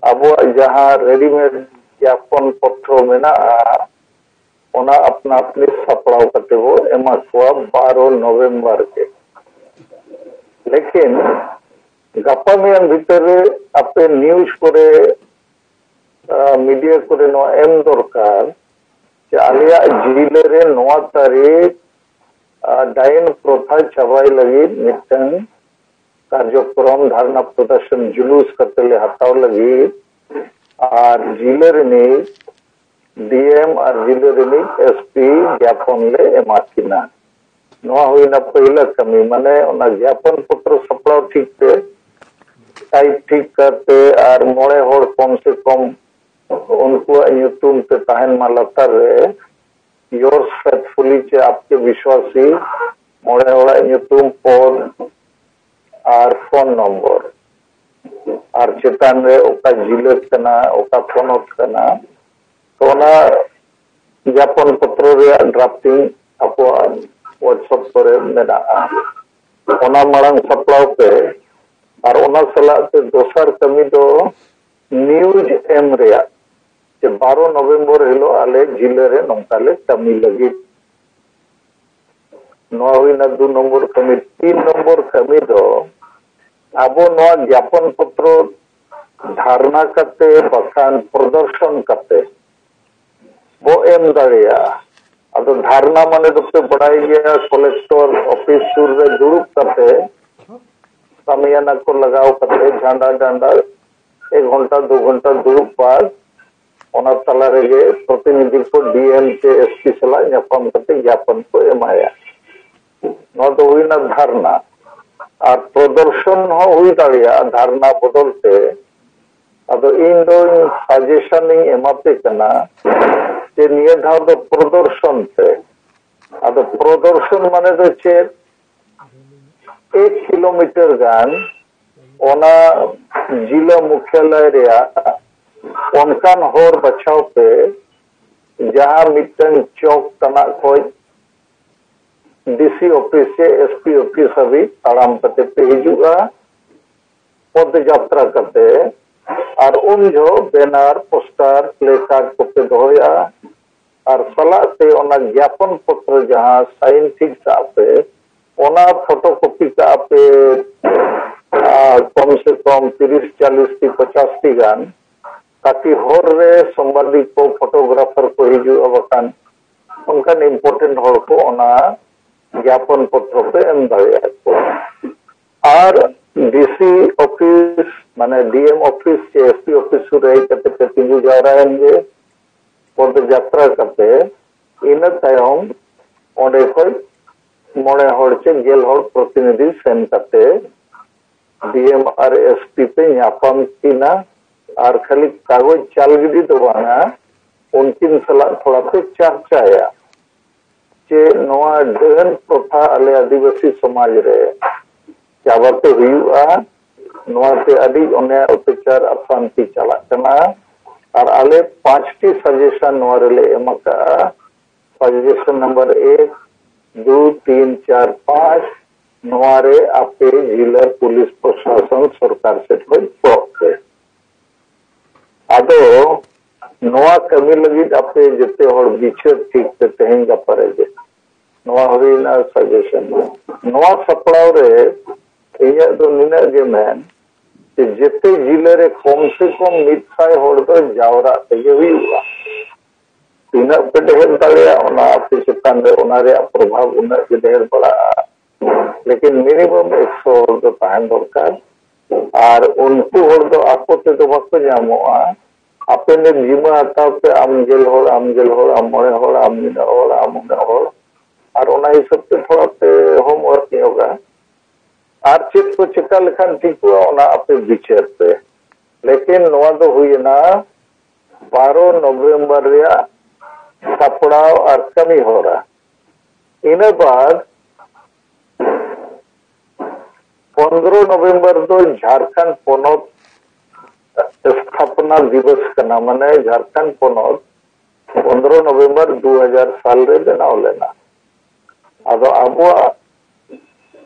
ᱟᱵᱚᱣᱟᱜ ᱡᱟᱦᱟᱸ ᱨᱮᱰᱤᱢᱮᱰ ᱡᱟᱯᱚᱱ ᱯᱚᱛᱨᱚ ᱢᱮᱱᱟᱜᱼᱟ, ᱚᱱᱟ ᱟᱯᱱᱟ ᱟᱯᱱᱤ ᱥᱟᱯᱲᱟᱣ ᱠᱟᱛᱮ ᱵᱚ ᱮᱢᱟ ᱠᱚᱣᱟ ᱵᱟᱨᱚ ᱱᱚᱵᱷᱮᱢᱵᱚᱨ ᱜᱮ᱾ ᱞᱮᱠᱤᱱ ᱜᱟᱯᱟ ᱢᱮᱭᱟᱝ ᱵᱷᱤᱛᱟᱹᱨ ᱨᱮ ᱟᱯᱮ ᱱᱤᱭᱩᱡᱽ ᱠᱚᱨᱮ, ᱢᱤᱰᱤᱭᱟ ᱠᱚᱨᱮ ᱱᱚᱣᱟ ᱮᱢ ᱫᱚᱨᱠᱟᱨ ᱡᱮ ᱟᱞᱮᱭᱟᱜ ᱡᱤᱞᱟᱹ ᱨᱮ ᱱᱚᱣᱟ ᱛᱟᱹᱨᱤᱠᱷ ᱰᱟᱭᱤᱱ ᱯᱨᱚᱛᱷᱟ ᱪᱟᱵᱟᱭ ᱞᱟᱹᱜᱤᱫ ᱢᱤᱫᱴᱟᱝ ᱠᱟᱨᱡᱚᱠᱨᱚᱢ, ᱫᱷᱟᱨᱱᱟ ᱯᱨᱚᱫᱚᱨᱥᱚᱱ, ᱡᱩᱞᱩᱥ ᱠᱟᱛᱮ ᱞᱮ ᱦᱟᱛᱟᱣ ᱞᱟᱹᱜᱤᱫ ᱟᱨ ᱡᱤᱞᱟᱹ ᱨᱤᱱᱤᱡ ᱰᱤᱮᱢ ᱟᱨ ᱡᱤᱞᱟᱹ ᱨᱤᱱᱤᱡ ᱮᱥᱯᱤ ᱡᱟᱯᱚᱱ ᱞᱮ ᱮᱢᱟ ᱠᱤᱱᱟ᱾ ᱱᱚᱣᱟ ᱦᱩᱭᱱᱟ ᱯᱟᱹᱦᱤᱞᱟ ᱠᱟᱹᱢᱤ, ᱢᱟᱱᱮ ᱚᱱᱟ ᱡᱟᱯᱚᱱ ᱯᱚᱛᱨᱚ ᱥᱟᱯᱲᱟᱣ ᱴᱷᱤᱠ ᱯᱮ, ᱴᱟᱭᱤᱯ ᱴᱷᱤᱠ ᱠᱟᱛᱮ ᱟᱨ ᱢᱚᱬᱮ ᱦᱚᱲ ᱠᱚᱢ ᱥᱮ ᱠᱚᱢ ᱩᱱᱠᱩᱣᱟᱜ ᱧᱩᱛᱩᱢ ᱛᱮ ᱛᱟᱦᱮᱱ ᱢᱟ ᱞᱟᱛᱟᱨ ᱨᱮ, yours faithfully ᱪᱮ ᱟᱯᱠᱮ ᱵᱤᱥᱣᱟᱥᱤ, ᱢᱚᱬᱮ ᱦᱚᱲᱟᱜ ᱧᱩᱛᱩᱢ, ᱯᱚᱫ ᱟᱨ ᱯᱷᱳᱱ ᱱᱚᱢᱵᱚᱨ, ᱟᱨ ᱪᱮᱛᱟᱱ ᱨᱮ ᱚᱠᱟ ᱡᱤᱞᱟᱹ ᱠᱟᱱᱟ, ᱚᱠᱟ ᱯᱚᱱᱚᱛ ᱠᱟᱱᱟ, ᱛᱚ, ᱚᱱᱟ ᱡᱟᱯᱚᱱ ᱯᱚᱛᱨᱚ ᱨᱮᱭᱟᱜ ᱰᱨᱟᱯᱴᱤᱝ ᱟᱵᱚᱣᱟᱜ WhatsApp ᱠᱚᱨᱮ ᱢᱮᱱᱟᱜᱼᱟ᱾ ᱚᱱᱟ ᱢᱟᱲᱟᱝ ᱥᱟᱯᱲᱟᱣ ᱯᱮ᱾ ᱟᱨ ᱚᱱᱟ ᱥᱟᱞᱟᱜ ᱛᱮ ᱫᱚᱥᱟᱨ ᱠᱟᱹᱢᱤ ᱫᱚ ᱱᱤᱭᱩᱡᱽ ᱮᱢ ᱨᱮᱭᱟᱜ, ᱡᱮ ᱵᱟᱨᱚ ᱱᱚᱵᱷᱮᱢᱵᱚᱨ ᱦᱤᱞᱳᱜ ᱟᱞᱮ ᱡᱤᱞᱟᱹ ᱨᱮ ᱱᱚᱝᱠᱟ ᱞᱮ ᱠᱟᱹᱢᱤ ᱞᱟᱹᱜᱤᱫ᱾ ᱱᱚᱣᱟ ᱦᱩᱭᱱᱟ ᱫᱩ ᱱᱚᱢᱵᱚᱨ ᱠᱟᱹᱢᱤ᱾ ᱛᱤᱱ ᱱᱚᱢᱵᱚᱨ ᱠᱟᱹᱢᱤ ᱫᱚ ᱟᱵᱚ ᱱᱚᱣᱟ ᱡᱟᱯᱚᱱ ᱯᱚᱛᱨᱚ ᱫᱷᱟᱨᱱᱟ ᱠᱟᱛᱮ ᱵᱟᱠᱷᱟᱱ ᱯᱨᱚᱫᱚᱨᱥᱚᱱ ᱠᱟᱛᱮ ᱵᱚ ᱮᱢ ᱫᱟᱲᱮᱭᱟᱜᱼᱟ᱾ ᱟᱫᱚ ᱫᱷᱟᱨᱱᱟ ᱢᱟᱱᱮ ᱫᱚᱯᱮ ᱵᱟᱲᱟᱭ ᱜᱮᱭᱟ, ᱠᱚᱞᱮᱠᱴᱚᱨ ᱚᱯᱷᱤᱥ ᱥᱩᱨ ᱨᱮ ᱫᱩᱲᱩᱵ ᱠᱟᱛᱮ ᱥᱟᱢᱤᱭᱟᱱᱟ ᱠᱚ ᱞᱟᱜᱟᱣ ᱠᱟᱛᱮ ᱡᱷᱟᱸᱰᱟ ᱰᱟᱸᱰᱟ ᱮᱠ ᱜᱷᱚᱱᱴᱟ ᱫᱩ ᱜᱷᱚᱱᱴᱟ ᱫᱩᱲᱩᱵ ᱵᱟᱫ ᱚᱱᱟ ᱛᱟᱞᱟ ᱨᱮᱜᱮ ᱯᱨᱚᱛᱤᱱᱤᱫᱷᱤ ᱠᱚ ᱰᱤ ᱮᱢ ᱪᱮ ᱮᱥ ᱯᱤ ᱥᱟᱞᱟᱜ ᱧᱟᱯᱟᱢ ᱠᱟᱛᱮ ᱡᱟᱯᱚᱱ ᱠᱚ ᱮᱢᱟᱭᱟ᱾ ᱱᱚᱣᱟ ᱫᱚ ᱦᱩᱭᱱᱟ ᱫᱷᱟᱨᱱᱟ᱾ ᱟᱨ ᱯᱨᱚᱫᱚᱨᱥᱚᱱ ᱦᱚᱸ ᱦᱩᱭ ᱫᱟᱲᱮᱭᱟᱜᱼᱟ ᱫᱷᱟᱨᱱᱟ ᱵᱚᱫᱚᱞ ᱛᱮ᱾ ᱟᱫᱚ ᱤᱧ ᱫᱚᱧ ᱥᱟᱡᱮᱥᱚᱱ ᱤᱧ ᱮᱢᱟᱯᱮ ᱠᱟᱱᱟ ᱡᱮ ᱱᱤᱭᱟᱹ ᱫᱷᱟᱣ ᱫᱚ ᱯᱨᱚᱫᱚᱨᱥᱚᱱ ᱯᱮ᱾ ᱟᱫᱚ ᱯᱨᱚᱫᱚᱨᱥᱚᱱ ᱢᱟᱱᱮ ᱫᱚ ᱪᱮᱫ? ᱮᱠ ᱠᱤᱞᱳᱢᱤᱴᱟᱨ ᱜᱟᱱ ᱚᱱᱟ ᱡᱤᱞᱟ ᱢᱩᱠᱷᱭᱟᱞᱚᱭ ᱨᱮᱭᱟᱜ ᱚᱱᱠᱟᱱ ᱦᱚᱨ ᱵᱟᱪᱷᱟᱣ ᱯᱮ, ᱡᱟᱦᱟᱸ ᱢᱤᱫᱴᱟᱝ ᱪᱚᱠ ᱛᱟᱱᱟᱜ ᱠᱷᱚᱡ ᱰᱤ ᱥᱤ ᱚᱯᱷᱤᱥ ᱥᱮ ᱮᱥ ᱯᱤ ᱚᱯᱷᱤᱥ ᱦᱟᱹᱵᱤᱡ ᱛᱟᱲᱟᱢ ᱠᱟᱛᱮ ᱯᱮ ᱦᱤᱡᱩᱜᱼᱟ, ᱯᱚᱫᱽ ᱡᱟᱛᱨᱟ ᱠᱟᱛᱮ᱾ ᱟᱨ ᱩᱱ ᱡᱚᱦᱚᱜ ᱵᱮᱱᱟᱨ, ᱯᱳᱥᱴᱟᱨ, ᱯᱞᱮ ᱠᱟᱨᱰ ᱠᱚᱯᱮ ᱫᱚᱦᱚᱭᱟ᱾ ᱟᱨ ᱥᱟᱞᱟᱜ ᱛᱮ ᱚᱱᱟ ᱜᱮᱭᱟᱯᱚᱱ ᱯᱚᱛᱨᱚ ᱡᱟᱦᱟᱸ ᱥᱟᱭᱤᱱ ᱴᱷᱤᱠ ᱠᱟᱜᱼᱟ ᱯᱮ, ᱚᱱᱟ ᱯᱷᱳᱴᱳ ᱠᱚᱯᱤ ᱠᱟᱜᱼᱟ ᱯᱮ, ᱟᱨ ᱠᱚᱢ ᱥᱮ ᱠᱚᱢ ᱛᱤᱨᱤᱥ, ᱪᱟᱞᱤᱥ ᱴᱤ, ᱯᱚᱪᱟᱥ ᱴᱤ ᱜᱟᱱ, ᱛᱟᱠᱤ ᱦᱚᱨ ᱨᱮ ᱥᱟᱢᱵᱟᱫᱤᱠ ᱠᱚ, ᱯᱷᱳᱴᱳᱜᱨᱟᱯᱷᱟᱨ ᱠᱚ ᱦᱤᱡᱩᱜᱼᱟ, ᱵᱟᱠᱷᱟᱱ ᱚᱱᱠᱟᱱ ᱤᱢᱯᱚᱨᱴᱮᱱᱴ ᱦᱚᱲ ᱠᱚ ᱚᱱᱟ ᱜᱮᱭᱟᱯᱚᱱ ᱯᱚᱛᱨᱚ ᱯᱮ ᱮᱢ ᱫᱟᱲᱮᱭᱟᱜ ᱠᱚᱣᱟ᱾ ᱟᱨ ᱰᱤ ᱥᱤ ᱚᱯᱷᱤᱥ, ᱢᱟᱱᱮ ᱰᱤ ᱮᱢ ᱚᱯᱷᱤᱥ ᱥᱮ ᱮᱥ ᱯᱤ ᱚᱯᱷᱤᱥ ᱥᱩᱨ ᱨᱮ ᱦᱮᱡ ᱠᱟᱛᱮ ᱯᱮ ᱛᱤᱸᱜᱩ ᱡᱟᱣᱨᱟᱭᱮᱱ ᱜᱮ᱾ ᱯᱚᱫᱽ ᱡᱟᱛᱨᱟ ᱠᱟᱛᱮ ᱤᱱᱟᱹ ᱛᱟᱭᱚᱢ ᱚᱸᱰᱮ ᱠᱷᱚᱡ ᱢᱚᱬᱮ ᱦᱚᱲ ᱪᱮ ᱜᱮᱞ ᱦᱚᱲ ᱯᱨᱚᱛᱤᱱᱤᱫᱷᱤ ᱥᱮᱱ ᱠᱟᱛᱮ ᱰᱤ ᱮᱢ ᱟᱨ ᱮᱥ ᱯᱤ ᱯᱮ ᱧᱟᱯᱟᱢ ᱠᱤᱱᱟ᱾ ᱟᱨ ᱠᱷᱟᱹᱞᱤ ᱠᱟᱜᱚᱡᱽ ᱪᱟᱞ ᱜᱤᱰᱤ ᱫᱚ ᱵᱟᱝᱟ, ᱩᱱᱠᱤᱱ ᱥᱟᱞᱟᱜ ᱛᱷᱚᱲᱟ ᱯᱮ ᱪᱟᱨᱪᱟᱭᱟ᱾ ᱪᱮ ᱱᱚᱣᱟ ᱰᱟᱹᱱ ᱯᱨᱚᱛᱷᱟ ᱟᱞᱮ ᱟᱹᱫᱤᱵᱟᱹᱥᱤ ᱥᱚᱢᱟᱡᱽ ᱨᱮ ᱪᱟᱵᱟᱛᱮ ᱦᱩᱭᱩᱜᱼᱟ, ᱱᱚᱣᱟᱛᱮ ᱟᱹᱰᱤ ᱚᱱᱮ ᱚᱛᱛᱟᱪᱟᱨ ᱚᱥᱟᱱᱛᱤ ᱪᱟᱞᱟᱜ ᱠᱟᱱᱟ᱾ ᱟᱨ ᱟᱞᱮ ᱯᱟᱸᱪᱴᱤ ᱥᱟᱡᱮᱥᱚᱱ ᱱᱚᱣᱟ ᱨᱮᱞᱮ ᱮᱢ ᱟᱠᱟᱫᱼᱟ᱾ ᱥᱟᱡᱮᱥᱚᱱ ᱱᱟᱢᱵᱟᱨ ᱮᱠ, ᱫᱩ, ᱛᱤᱱ, ᱪᱟᱨ, ᱯᱟᱸᱪ, ᱱᱚᱣᱟ ᱨᱮ ᱟᱯᱮ ᱡᱤᱞᱟ ᱯᱩᱞᱤᱥ ᱯᱨᱚᱥᱟᱥᱚᱱ ᱥᱚᱨᱠᱟᱨ ᱥᱮᱫ ᱠᱷᱚᱱ ᱠᱚᱭᱚᱜ ᱯᱮ᱾ ᱟᱫᱚ ᱱᱚᱣᱟ ᱠᱟᱹᱢᱤ ᱞᱟᱹᱜᱤᱫ ᱟᱯᱮ ᱡᱚᱛᱚ ᱦᱚᱲ ᱵᱤᱪᱟᱹᱨ ᱴᱷᱤᱠ ᱯᱮ ᱛᱮᱦᱮᱧ ᱜᱟᱯᱟ ᱨᱮ ᱜᱮ᱾ ᱱᱚᱣᱟ ᱦᱩᱭᱱᱟ ᱥᱟᱡᱮᱥᱚᱱ᱾ ᱱᱚᱣᱟ ᱥᱟᱯᱲᱟᱣ ᱨᱮ ᱤᱧᱟᱹᱜ ᱫᱚ ᱱᱤᱱᱟᱹᱜ ᱜᱮ ᱢᱮᱱ, ᱡᱮ ᱡᱮᱛᱮ ᱡᱤᱞᱟᱹ ᱨᱮ ᱠᱚᱢ ᱥᱮ ᱠᱚᱢ ᱢᱤᱫ ᱥᱟᱭ ᱦᱚᱲ ᱫᱚ ᱡᱟᱣᱨᱟᱜ ᱛᱮᱜᱮ ᱦᱩᱭᱩᱜᱼᱟ᱾ ᱛᱤᱱᱟᱹᱜ ᱯᱮ ᱰᱷᱮᱨ ᱫᱟᱲᱮᱭᱟᱜᱼᱟ, ᱚᱱᱟ ᱟᱯᱮ ᱪᱮᱛᱟᱱ ᱨᱮ ᱚᱱᱟ ᱨᱮᱭᱟᱜ ᱯᱨᱚᱵᱷᱟᱵᱽ ᱩᱱᱟᱹᱜ ᱜᱮ ᱰᱷᱮᱨ ᱵᱟᱲᱟᱜᱼᱟ᱾ ᱞᱮᱠᱤᱱ ᱢᱤᱱᱤᱢᱟᱢ ᱮᱠᱥᱚ ᱦᱚᱲ ᱫᱚ ᱛᱟᱦᱮᱱ ᱫᱚᱨᱠᱟᱨ᱾ ᱟᱨ ᱩᱱᱠᱩ ᱦᱚᱲ ᱫᱚ ᱟᱠᱚ ᱛᱮᱫᱚ ᱵᱟᱠᱚ ᱧᱟᱢᱚᱜᱼᱟ᱾ ᱟᱯᱮ ᱱᱤᱛ ᱡᱤᱢᱟᱹ ᱦᱟᱛᱟᱣ ᱯᱮ, ᱟᱢ ᱜᱮᱞ ᱦᱚᱲ, ᱟᱢ ᱜᱮᱞ ᱦᱚᱲ, ᱟᱢ ᱢᱚᱬᱮ ᱦᱚᱲ, ᱟᱢ ᱱᱤᱱᱟᱹᱜ ᱦᱚᱲ, ᱟᱢ ᱩᱱᱟᱹᱜ ᱦᱚᱲ, ᱟᱨ ᱚᱱᱟ ᱦᱤᱥᱟᱹᱵ ᱛᱮ ᱛᱷᱚᱲᱟ ᱯᱮ ᱦᱳᱢᱣᱟᱨᱠ ᱧᱚᱜᱟ᱾ ᱟᱨ ᱪᱮᱫ ᱠᱚ ᱪᱮᱠᱟ ᱞᱮᱠᱷᱟᱱ ᱴᱷᱤᱠᱚᱜᱼᱟ, ᱚᱱᱟ ᱟᱯᱮ ᱵᱤᱪᱟᱹᱨ ᱯᱮ᱾ ᱞᱮᱠᱤᱱ ᱱᱚᱣᱟ ᱫᱚ ᱦᱩᱭᱮᱱᱟ ᱵᱟᱨᱚ ᱱᱚᱵᱷᱮᱢᱵᱚᱨ ᱨᱮᱭᱟᱜ ᱥᱟᱯᱲᱟᱣ ᱟᱨ ᱠᱟᱹᱢᱤ ᱦᱚᱨᱟ᱾ ᱤᱱᱟᱹ ᱵᱟᱫ ᱯᱚᱱᱫᱽᱨᱚ ᱱᱚᱵᱷᱮᱢᱵᱚᱨ ᱫᱚ ᱡᱷᱟᱲᱠᱷᱚᱸᱰ ᱯᱚᱱᱚᱛ ᱥᱛᱷᱟᱯᱚᱱᱟ ᱫᱤᱵᱚᱥ ᱠᱟᱱᱟ, ᱢᱟᱱᱮ ᱡᱷᱟᱲᱠᱷᱚᱸᱰ ᱯᱚᱱᱚᱛ ᱯᱚᱱᱫᱽᱨᱚ ᱱᱚᱵᱷᱮᱢᱵᱚᱨ ᱫᱩ ᱦᱟᱡᱟᱨ ᱥᱟᱞ ᱨᱮ ᱵᱮᱱᱟᱣ ᱞᱮᱱᱟ᱾ ᱟᱫᱚ ᱟᱵᱚᱣᱟᱜ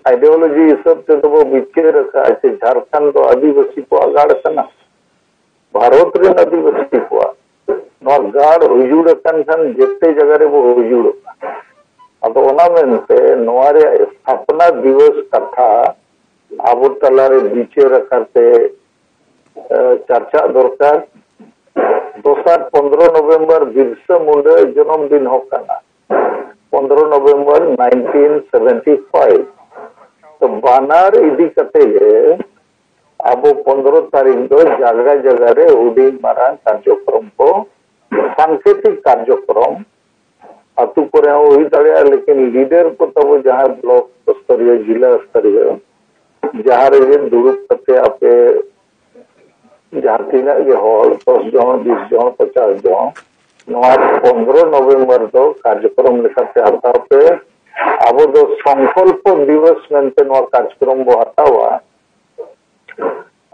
ᱟᱭᱰᱤᱭᱳᱞᱚᱡᱤ ᱦᱤᱥᱟᱹᱵ ᱛᱮᱫᱚ ᱵᱚ ᱵᱤᱪᱟᱹᱨ ᱟᱠᱟᱫᱼᱟ ᱡᱮ ᱡᱷᱟᱲᱠᱷᱚᱸᱰ ᱫᱚ ᱟᱹᱫᱤᱵᱟᱹᱥᱤ ᱠᱚᱣᱟᱜ ᱜᱟᱲ ᱠᱟᱱᱟ, ᱵᱷᱟᱨᱚᱛ ᱨᱮᱱ ᱟᱹᱫᱤᱵᱟᱹᱥᱤ ᱠᱚᱣᱟᱜ᱾ ᱱᱚᱣᱟ ᱜᱟᱲ ᱩᱡᱩᱲ ᱟᱠᱟᱱ ᱠᱷᱟᱱ ᱡᱮᱛᱮ ᱡᱟᱭᱜᱟ ᱨᱮᱵᱚ ᱩᱡᱩᱲᱚᱜᱼᱟ᱾ ᱟᱫᱚ ᱚᱱᱟ ᱢᱮᱱᱛᱮ ᱱᱚᱣᱟ ᱨᱮᱭᱟᱜ ᱥᱛᱷᱟᱯᱚᱱᱟ ᱫᱤᱵᱚᱥ ᱠᱟᱛᱷᱟ ᱟᱵᱚ ᱛᱟᱞᱟᱨᱮ ᱵᱤᱪᱟᱹᱨ ᱟᱠᱟᱨ ᱛᱮ, ᱮ, ᱪᱟᱨᱪᱟᱜ ᱫᱚᱨᱠᱟᱨ᱾ ᱫᱚᱥᱟᱨ ᱯᱚᱱᱫᱽᱨᱚ ᱱᱚᱵᱷᱮᱢᱵᱚᱨ ᱵᱤᱨᱥᱟ ᱢᱩᱱᱰᱟ ᱡᱚᱱᱚᱢ ᱫᱤᱱ ᱦᱚᱸ ᱠᱟᱱᱟ, ᱯᱚᱱᱫᱽᱨᱚ ᱱᱚᱵᱷᱮᱢᱵᱚᱨ ᱱᱟᱭᱤᱱᱴᱤᱱ ᱥᱮᱵᱷᱮᱱᱴᱤ ᱯᱷᱟᱭᱤᱵᱷ᱾ ᱛᱚ ᱵᱟᱱᱟᱨ ᱤᱫᱤ ᱠᱟᱛᱮ ᱜᱮ ᱟᱵᱚ ᱯᱚᱱᱫᱽᱨᱚ ᱛᱟᱹᱨᱤᱠᱷ ᱫᱚ ᱡᱟᱭᱜᱟ ᱡᱟᱭᱜᱟ ᱨᱮ ᱦᱩᱰᱤᱧ ᱢᱟᱨᱟᱝ ᱠᱟᱨᱡᱚᱠᱨᱚᱢ ᱠᱚ, ᱥᱟᱝᱠᱮᱛᱤᱠ ᱠᱟᱨᱡᱚᱠᱨᱚᱢ ᱟᱹᱛᱩ ᱠᱚᱨᱮ ᱦᱚᱸ ᱦᱩᱭ ᱫᱟᱲᱮᱭᱟᱜᱼᱟ, ᱞᱮᱠᱤᱱ ᱞᱤᱰᱟᱨ ᱠᱚ ᱛᱟᱵᱚ ᱡᱟᱦᱟᱸᱭ ᱵᱞᱚᱠ ᱥᱛᱚᱨᱤᱭᱚ, ᱡᱤᱞᱟ ᱥᱛᱚᱨᱤᱭᱚ, ᱡᱟᱦᱟᱸ ᱨᱮᱜᱮ ᱫᱩᱲᱩᱵ ᱠᱟᱛᱮ ᱟᱯᱮ ᱡᱟᱦᱟᱸ ᱛᱤᱱᱟᱹᱜ ᱜᱮ ᱦᱚᱲ, ᱫᱚᱥ ᱡᱚᱱ, ᱵᱤᱥ ᱡᱚᱱ, ᱯᱚᱪᱟᱥ ᱡᱚᱱ, ᱱᱚᱣᱟ ᱯᱚᱱᱫᱽᱨᱚ ᱱᱚᱵᱷᱮᱢᱵᱚᱨ ᱫᱚ ᱠᱟᱨᱡᱚᱠᱨᱚᱢ ᱞᱮᱠᱟᱛᱮ ᱦᱟᱛᱟᱣ ᱯᱮ᱾ ᱟᱵᱚ ᱫᱚ ᱥᱚᱝᱠᱚᱞᱯᱚ ᱫᱤᱵᱚᱥ ᱢᱮᱱᱛᱮ ᱱᱚᱣᱟ ᱠᱟᱨᱡᱚᱠᱨᱚᱢ ᱵᱚ ᱦᱟᱛᱟᱣᱟ᱾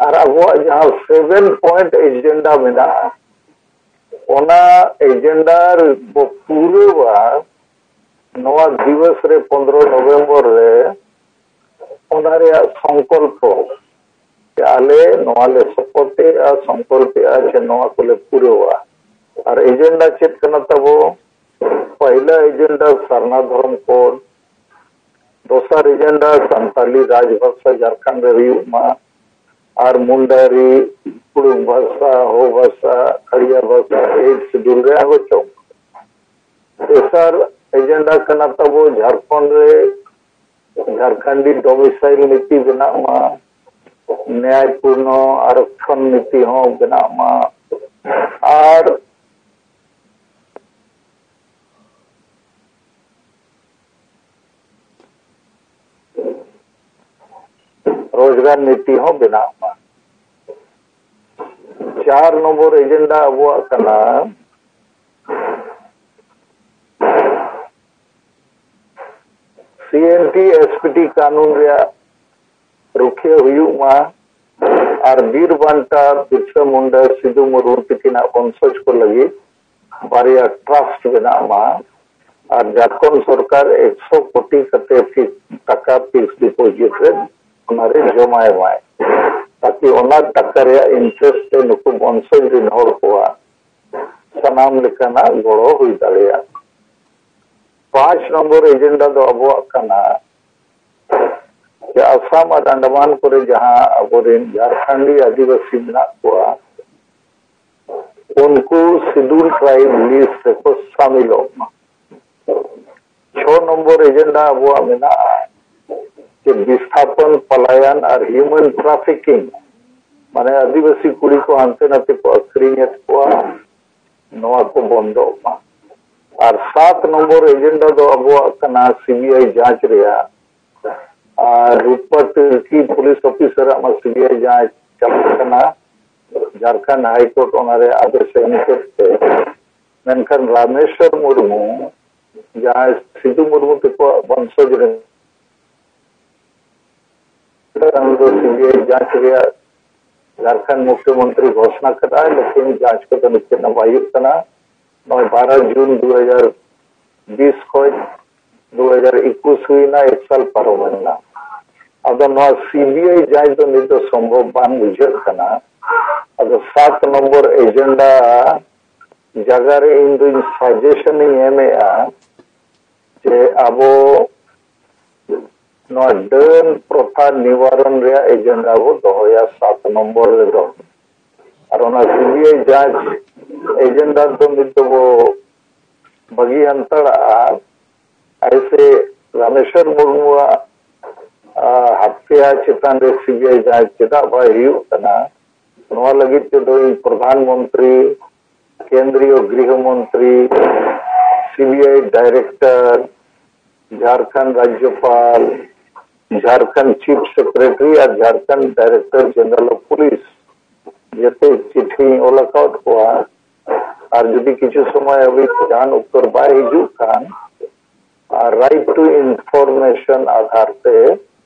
ᱟᱨ ᱟᱵᱚᱣᱟᱜ ᱡᱟᱦᱟᱸ ᱥᱮᱵᱷᱮᱱ ᱯᱚᱭᱮᱱᱴ ᱮᱡᱮᱱᱰᱟ ᱢᱮᱱᱟᱜᱼᱟ, ᱚᱱᱟ ᱮᱡᱮᱱᱰᱟ ᱵᱚ ᱯᱩᱨᱟᱹᱣᱟ ᱱᱚᱣᱟ ᱫᱤᱵᱚᱥ ᱨᱮ, ᱯᱚᱱᱫᱽᱨᱚ ᱱᱚᱵᱷᱮᱢᱵᱚᱨ ᱨᱮ᱾ ᱚᱱᱟ ᱨᱮᱭᱟᱜ ᱥᱚᱝᱠᱚᱞᱯᱚ ᱡᱮ ᱟᱞᱮ ᱱᱚᱣᱟ ᱞᱮ ᱥᱚᱯᱚᱛᱮᱜᱼᱟ, ᱥᱚᱝᱠᱚᱞᱯᱮᱜᱼᱟ ᱡᱮ ᱱᱚᱣᱟ ᱠᱚᱞᱮ ᱯᱩᱨᱟᱹᱣᱟ᱾ ᱟᱨ ᱮᱡᱮᱱᱰᱟ ᱪᱮᱫ ᱠᱟᱱᱟ ᱛᱟᱵᱚ? ᱯᱟᱹᱦᱤᱞᱟ ᱮᱡᱮᱱᱰᱟ ᱥᱟᱨᱱᱟ ᱫᱷᱚᱨᱚᱢ ᱠᱳᱰ, ᱫᱚᱥᱟᱨ ᱮᱡᱮᱱᱰᱟ ᱥᱟᱱᱛᱟᱞᱤ ᱨᱟᱡᱽ ᱵᱷᱟᱥᱟ ᱡᱷᱟᱲᱠᱷᱚᱸᱰ ᱨᱮ ᱦᱩᱭᱩᱜ ᱢᱟ, ᱟᱨ ᱢᱩᱱᱰᱟᱨᱤ, ᱠᱩᱲᱩᱠ ᱵᱷᱟᱥᱟ, ᱦᱳ ᱵᱷᱟᱥᱟ, ᱠᱷᱟᱲᱤᱭᱟ ᱵᱷᱟᱥᱟ ᱮᱭᱤᱴ ᱥᱤᱰᱩᱞ ᱨᱮ ᱟᱬᱜᱚ ᱪᱚᱝ᱾ ᱛᱮᱥᱟᱨ ᱮᱡᱮᱱᱰᱟ ᱠᱟᱱᱟ ᱛᱟᱵᱚ ᱡᱷᱟᱲᱠᱷᱚᱸᱰ ᱨᱮ ᱡᱷᱟᱲᱠᱷᱚᱸᱰᱤ ᱰᱚᱢᱤᱥᱟᱭᱤᱞ ᱱᱤᱛᱤ ᱵᱮᱱᱟᱜ ᱢᱟ, ᱱᱮᱭᱟᱭᱯᱩᱨᱱᱚ ᱟᱨᱚᱠᱠᱷᱚᱱ ᱱᱤᱛᱤ ᱦᱚᱸ ᱵᱮᱱᱟᱜ ᱢᱟ, ᱟᱨ ᱨᱳᱡᱽᱜᱟᱨ ᱱᱤᱛᱤ ᱦᱚᱸ ᱵᱮᱱᱟᱜ ᱢᱟ᱾ ᱪᱟᱨ ᱱᱚᱢᱵᱚᱨ ᱮᱡᱮᱱᱰᱟ ᱟᱵᱚᱣᱟᱜ ᱠᱟᱱᱟ ᱥᱤ N T S P T ᱠᱟᱹᱱᱩᱱ ᱨᱮᱭᱟᱜ ᱨᱩᱠᱷᱤᱭᱟᱹ ᱦᱩᱭᱩᱜ ᱢᱟ ᱟᱨ ᱵᱤᱨ ᱵᱟᱱᱴᱟ ᱵᱤᱨᱥᱟ ᱢᱩᱱᱰᱟ, ᱥᱤᱫᱩ ᱢᱩᱨᱢᱩ ᱛᱤᱠᱤᱱᱟᱜ ᱵᱚᱝᱥᱚᱡᱽ ᱠᱚ ᱞᱟᱹᱜᱤᱫ ᱵᱟᱨᱭᱟ ᱴᱨᱟᱥᱴ ᱵᱮᱱᱟᱜ ᱢᱟ ᱟᱨ ᱡᱷᱟᱲᱠᱷᱚᱸᱰ ᱥᱚᱨᱠᱟᱨ ᱮᱠᱥᱚ ᱠᱳᱴᱤ ᱠᱟᱛᱮ ᱯᱷᱤ-, ᱴᱟᱠᱟ ᱯᱷᱤᱠᱥ ᱰᱤᱯᱚᱡᱤᱴ ᱨᱮ ᱚᱱᱟᱨᱮ ᱡᱚᱢᱟᱭ ᱢᱟᱭ, ᱛᱟᱠᱤ ᱚᱱᱟ ᱴᱟᱠᱟ ᱨᱮᱭᱟᱜ ᱤᱱᱴᱟᱨᱮᱥᱴ ᱛᱮ ᱱᱩᱠᱩ ᱵᱚᱝᱥᱚᱡᱽ ᱨᱤᱱ ᱦᱚᱲ ᱠᱚᱣᱟᱜ ᱥᱟᱱᱟᱢ ᱞᱮᱠᱟᱱᱟᱜ ᱜᱚᱲᱚ ᱦᱩᱭ ᱫᱟᱲᱮᱭᱟᱜ᱾ ᱯᱟᱸᱪ ᱱᱚᱢᱵᱚᱨ ᱮᱡᱮᱱᱰᱟ ᱫᱚ ᱟᱵᱚᱣᱟᱜ ᱠᱟᱱᱟ ᱡᱮ ᱟᱥᱟᱢ ᱟᱨ ᱟᱱᱰᱟᱢᱟᱱ ᱠᱚᱨᱮ ᱡᱟᱦᱟᱸ ᱟᱵᱚᱨᱮᱱ ᱡᱷᱟᱲᱠᱷᱚᱸᱰᱤ ᱟᱹᱫᱤᱵᱟᱹᱥᱤ ᱢᱮᱱᱟᱜ ᱠᱚᱣᱟ, ᱩᱱᱠᱩ ᱥᱤᱰᱩᱞ ᱴᱨᱟᱭᱤᱵᱽ ᱞᱤᱥᱴ ᱨᱮᱠᱚ ᱥᱟᱢᱤᱞᱚᱜ ᱢᱟ᱾ ᱪᱷᱚ ᱱᱚᱢᱵᱚᱨ ᱮᱡᱮᱱᱰᱟ ᱟᱵᱚᱣᱟᱜ ᱢᱮᱱᱟᱜᱼᱟ ᱡᱮ ᱵᱤᱥᱛᱷᱟᱯᱚᱱ, ᱯᱟᱞᱟᱭᱟᱱ ᱟᱨ ᱦᱤᱭᱩᱢᱮᱱ ᱴᱨᱟᱯᱷᱤᱠᱤᱝ, ᱢᱟᱱᱮ ᱟᱹᱫᱤᱵᱟᱹᱥᱤ ᱠᱩᱲᱤ ᱠᱚ ᱦᱟᱱᱛᱮ ᱱᱟᱛᱮ ᱠᱚ ᱟᱹᱠᱷᱨᱤᱧᱮᱫ ᱠᱚᱣᱟ, ᱱᱚᱣᱟ ᱠᱚ ᱵᱚᱱᱫᱚᱜ ᱢᱟ᱾ ᱟᱨ ᱥᱟᱛ ᱱᱚᱢᱵᱚᱨ ᱮᱡᱮᱱᱰᱟ ᱫᱚ ᱟᱵᱚᱣᱟᱜ ᱠᱟᱱᱟ ᱥᱤ ᱵᱤ ᱟᱭ ᱡᱟᱸᱪ ᱨᱮᱭᱟᱜ᱾ ᱟᱨ ᱨᱩᱯᱟ ᱛᱤᱨᱠᱤ ᱯᱩᱞᱤᱥ ᱚᱯᱷᱤᱥᱟᱨᱟᱜ ᱢᱟ ᱥᱤ ᱵᱤ ᱟᱭ ᱡᱟᱸᱪ ᱪᱟᱞᱟᱜ ᱠᱟᱱᱟ, ᱡᱷᱟᱲᱠᱷᱚᱸᱰ ᱦᱟᱭ ᱠᱳᱨᱴ ᱚᱱᱟ ᱨᱮ ᱟᱫᱮᱥ ᱮ ᱮᱢ ᱠᱮᱫ ᱛᱮ, ᱢᱮᱱᱠᱷᱟᱱ ᱨᱟᱢᱮᱥᱣᱚᱨ ᱢᱩᱨᱢᱩ, ᱡᱟᱦᱟᱸᱭ ᱥᱤᱫᱩ ᱢᱩᱨᱢᱩ ᱛᱟᱠᱚᱣᱟᱜ ᱵᱚᱝᱥᱚᱡᱽ ᱨᱮᱱ, ᱩᱱᱤ ᱫᱚ ᱥᱤ ᱵᱤ ᱟᱭ ᱡᱟᱸᱪ ᱨᱮᱭᱟᱜ ᱡᱷᱟᱲᱠᱷᱚᱸᱰ ᱢᱩᱠᱷᱭᱚᱢᱚᱱᱛᱨᱤ ᱜᱷᱳᱥᱱᱟ ᱠᱟᱫᱟᱭ, ᱞᱮᱠᱤᱱ ᱡᱟᱸᱪ ᱠᱚᱫᱚ ᱱᱤᱛ ᱪᱮᱫ ᱦᱚᱸ ᱵᱟᱭ ᱦᱩᱭᱩᱜ ᱠᱟᱱᱟ᱾ ᱱᱚᱜᱼᱚᱭ ᱵᱟᱨᱚ ᱡᱩᱱ ᱫᱩ ᱦᱟᱡᱟᱨ ᱵᱤᱥ ᱠᱷᱚᱱ ᱫᱩ ᱦᱟᱡᱟᱨ ᱮᱠᱩᱥ ᱦᱩᱭᱱᱟ, ᱮᱠ ᱥᱟᱞ ᱯᱟᱨᱚᱢᱮᱱᱟ᱾ ᱟᱫᱚ ᱱᱚᱣᱟ ᱥᱤᱵᱤᱟᱭ ᱡᱟᱸᱪ ᱫᱚ ᱱᱤᱛ ᱫᱚ ᱥᱚᱢᱵᱷᱚᱵ ᱵᱟᱝ ᱵᱩᱡᱷᱟᱹᱜ ᱠᱟᱱᱟ᱾ ᱟᱫᱚ ᱥᱟᱛ ᱱᱚᱢᱵᱚᱨ ᱮᱡᱮᱱᱰᱟ ᱡᱟᱭᱜᱟ ᱨᱮ ᱤᱧ ᱫᱩᱧ ᱥᱟᱡᱮᱥᱚᱱ ᱤᱧ ᱮᱢᱮᱫᱼᱟ ᱡᱮ ᱟᱵᱚ ᱱᱚᱣᱟ ᱰᱟᱹᱱ ᱯᱨᱚᱛᱷᱟ ᱱᱤᱣᱟᱨᱚᱱ ᱨᱮᱭᱟᱜ ᱮᱡᱮᱱᱰᱟ ᱵᱚ ᱫᱚᱦᱚᱭᱟ ᱥᱟᱛ ᱱᱚᱢᱵᱚᱨ ᱨᱮᱫᱚ᱾ ᱟᱨ ᱚᱱᱟ ᱥᱤᱵᱤᱟᱭ ᱡᱟᱸᱪ ᱮᱡᱮᱱᱰᱟ ᱫᱚ ᱱᱤᱛ ᱫᱚᱵᱚ ᱵᱟᱹᱜᱤ ᱦᱟᱱᱛᱟᱲᱟᱜᱼᱟ᱾ ᱟᱭᱥᱮ ᱨᱟᱢᱮᱥᱣᱚᱨ ᱢᱩᱨᱢᱩᱣᱟᱜ ᱦᱟᱛᱭᱟ ᱪᱮᱛᱟᱱ ᱨᱮ ᱥᱤᱵᱤᱟᱭ ᱡᱟᱸᱪ ᱪᱮᱫᱟᱜ ᱵᱟᱭ ᱦᱩᱭᱩᱜ ᱠᱟᱱᱟ, ᱱᱚᱣᱟ ᱞᱟᱹᱜᱤᱫ ᱛᱮᱫᱚ ᱤᱧ ᱯᱨᱚᱫᱷᱟᱱ ᱢᱚᱱᱛᱨᱤ, ᱠᱮᱱᱫᱨᱤᱭᱚ ᱜᱨᱤᱦᱚ ᱢᱚᱱᱛᱨᱤ, ᱥᱤᱵᱤᱟᱭ ᱰᱟᱭᱨᱮᱠᱴᱚᱨ, ᱡᱷᱟᱲᱠᱷᱚᱸᱰ ᱨᱟᱡᱽᱡᱚᱯᱟᱞ, ᱡᱷᱟᱲᱠᱷᱚᱸᱰ ᱪᱤᱯ ᱥᱮᱠᱨᱮᱴᱟᱨᱤ ᱟᱨ Jharkhand director general of police ᱡᱮᱛᱮ ᱪᱤᱴᱷᱤᱧ ᱚᱞ ᱟᱠᱟᱫ ᱠᱚᱣᱟ᱾ ᱟᱨ ᱡᱩᱫᱤ ᱠᱤᱪᱷᱩ ᱥᱚᱢᱚᱭ ᱦᱟᱹᱵᱤᱡ ᱡᱟᱦᱟᱱ ᱩᱛᱛᱚᱨ ᱵᱟᱭ ᱦᱤᱡᱩᱜ ᱠᱷᱟᱱ, ᱟᱨ ᱨᱟᱭᱤᱴ ᱴᱩ ᱤᱱᱯᱷᱚᱨᱢᱮᱥᱚᱱ ᱟᱫᱷᱟᱨ ᱛᱮ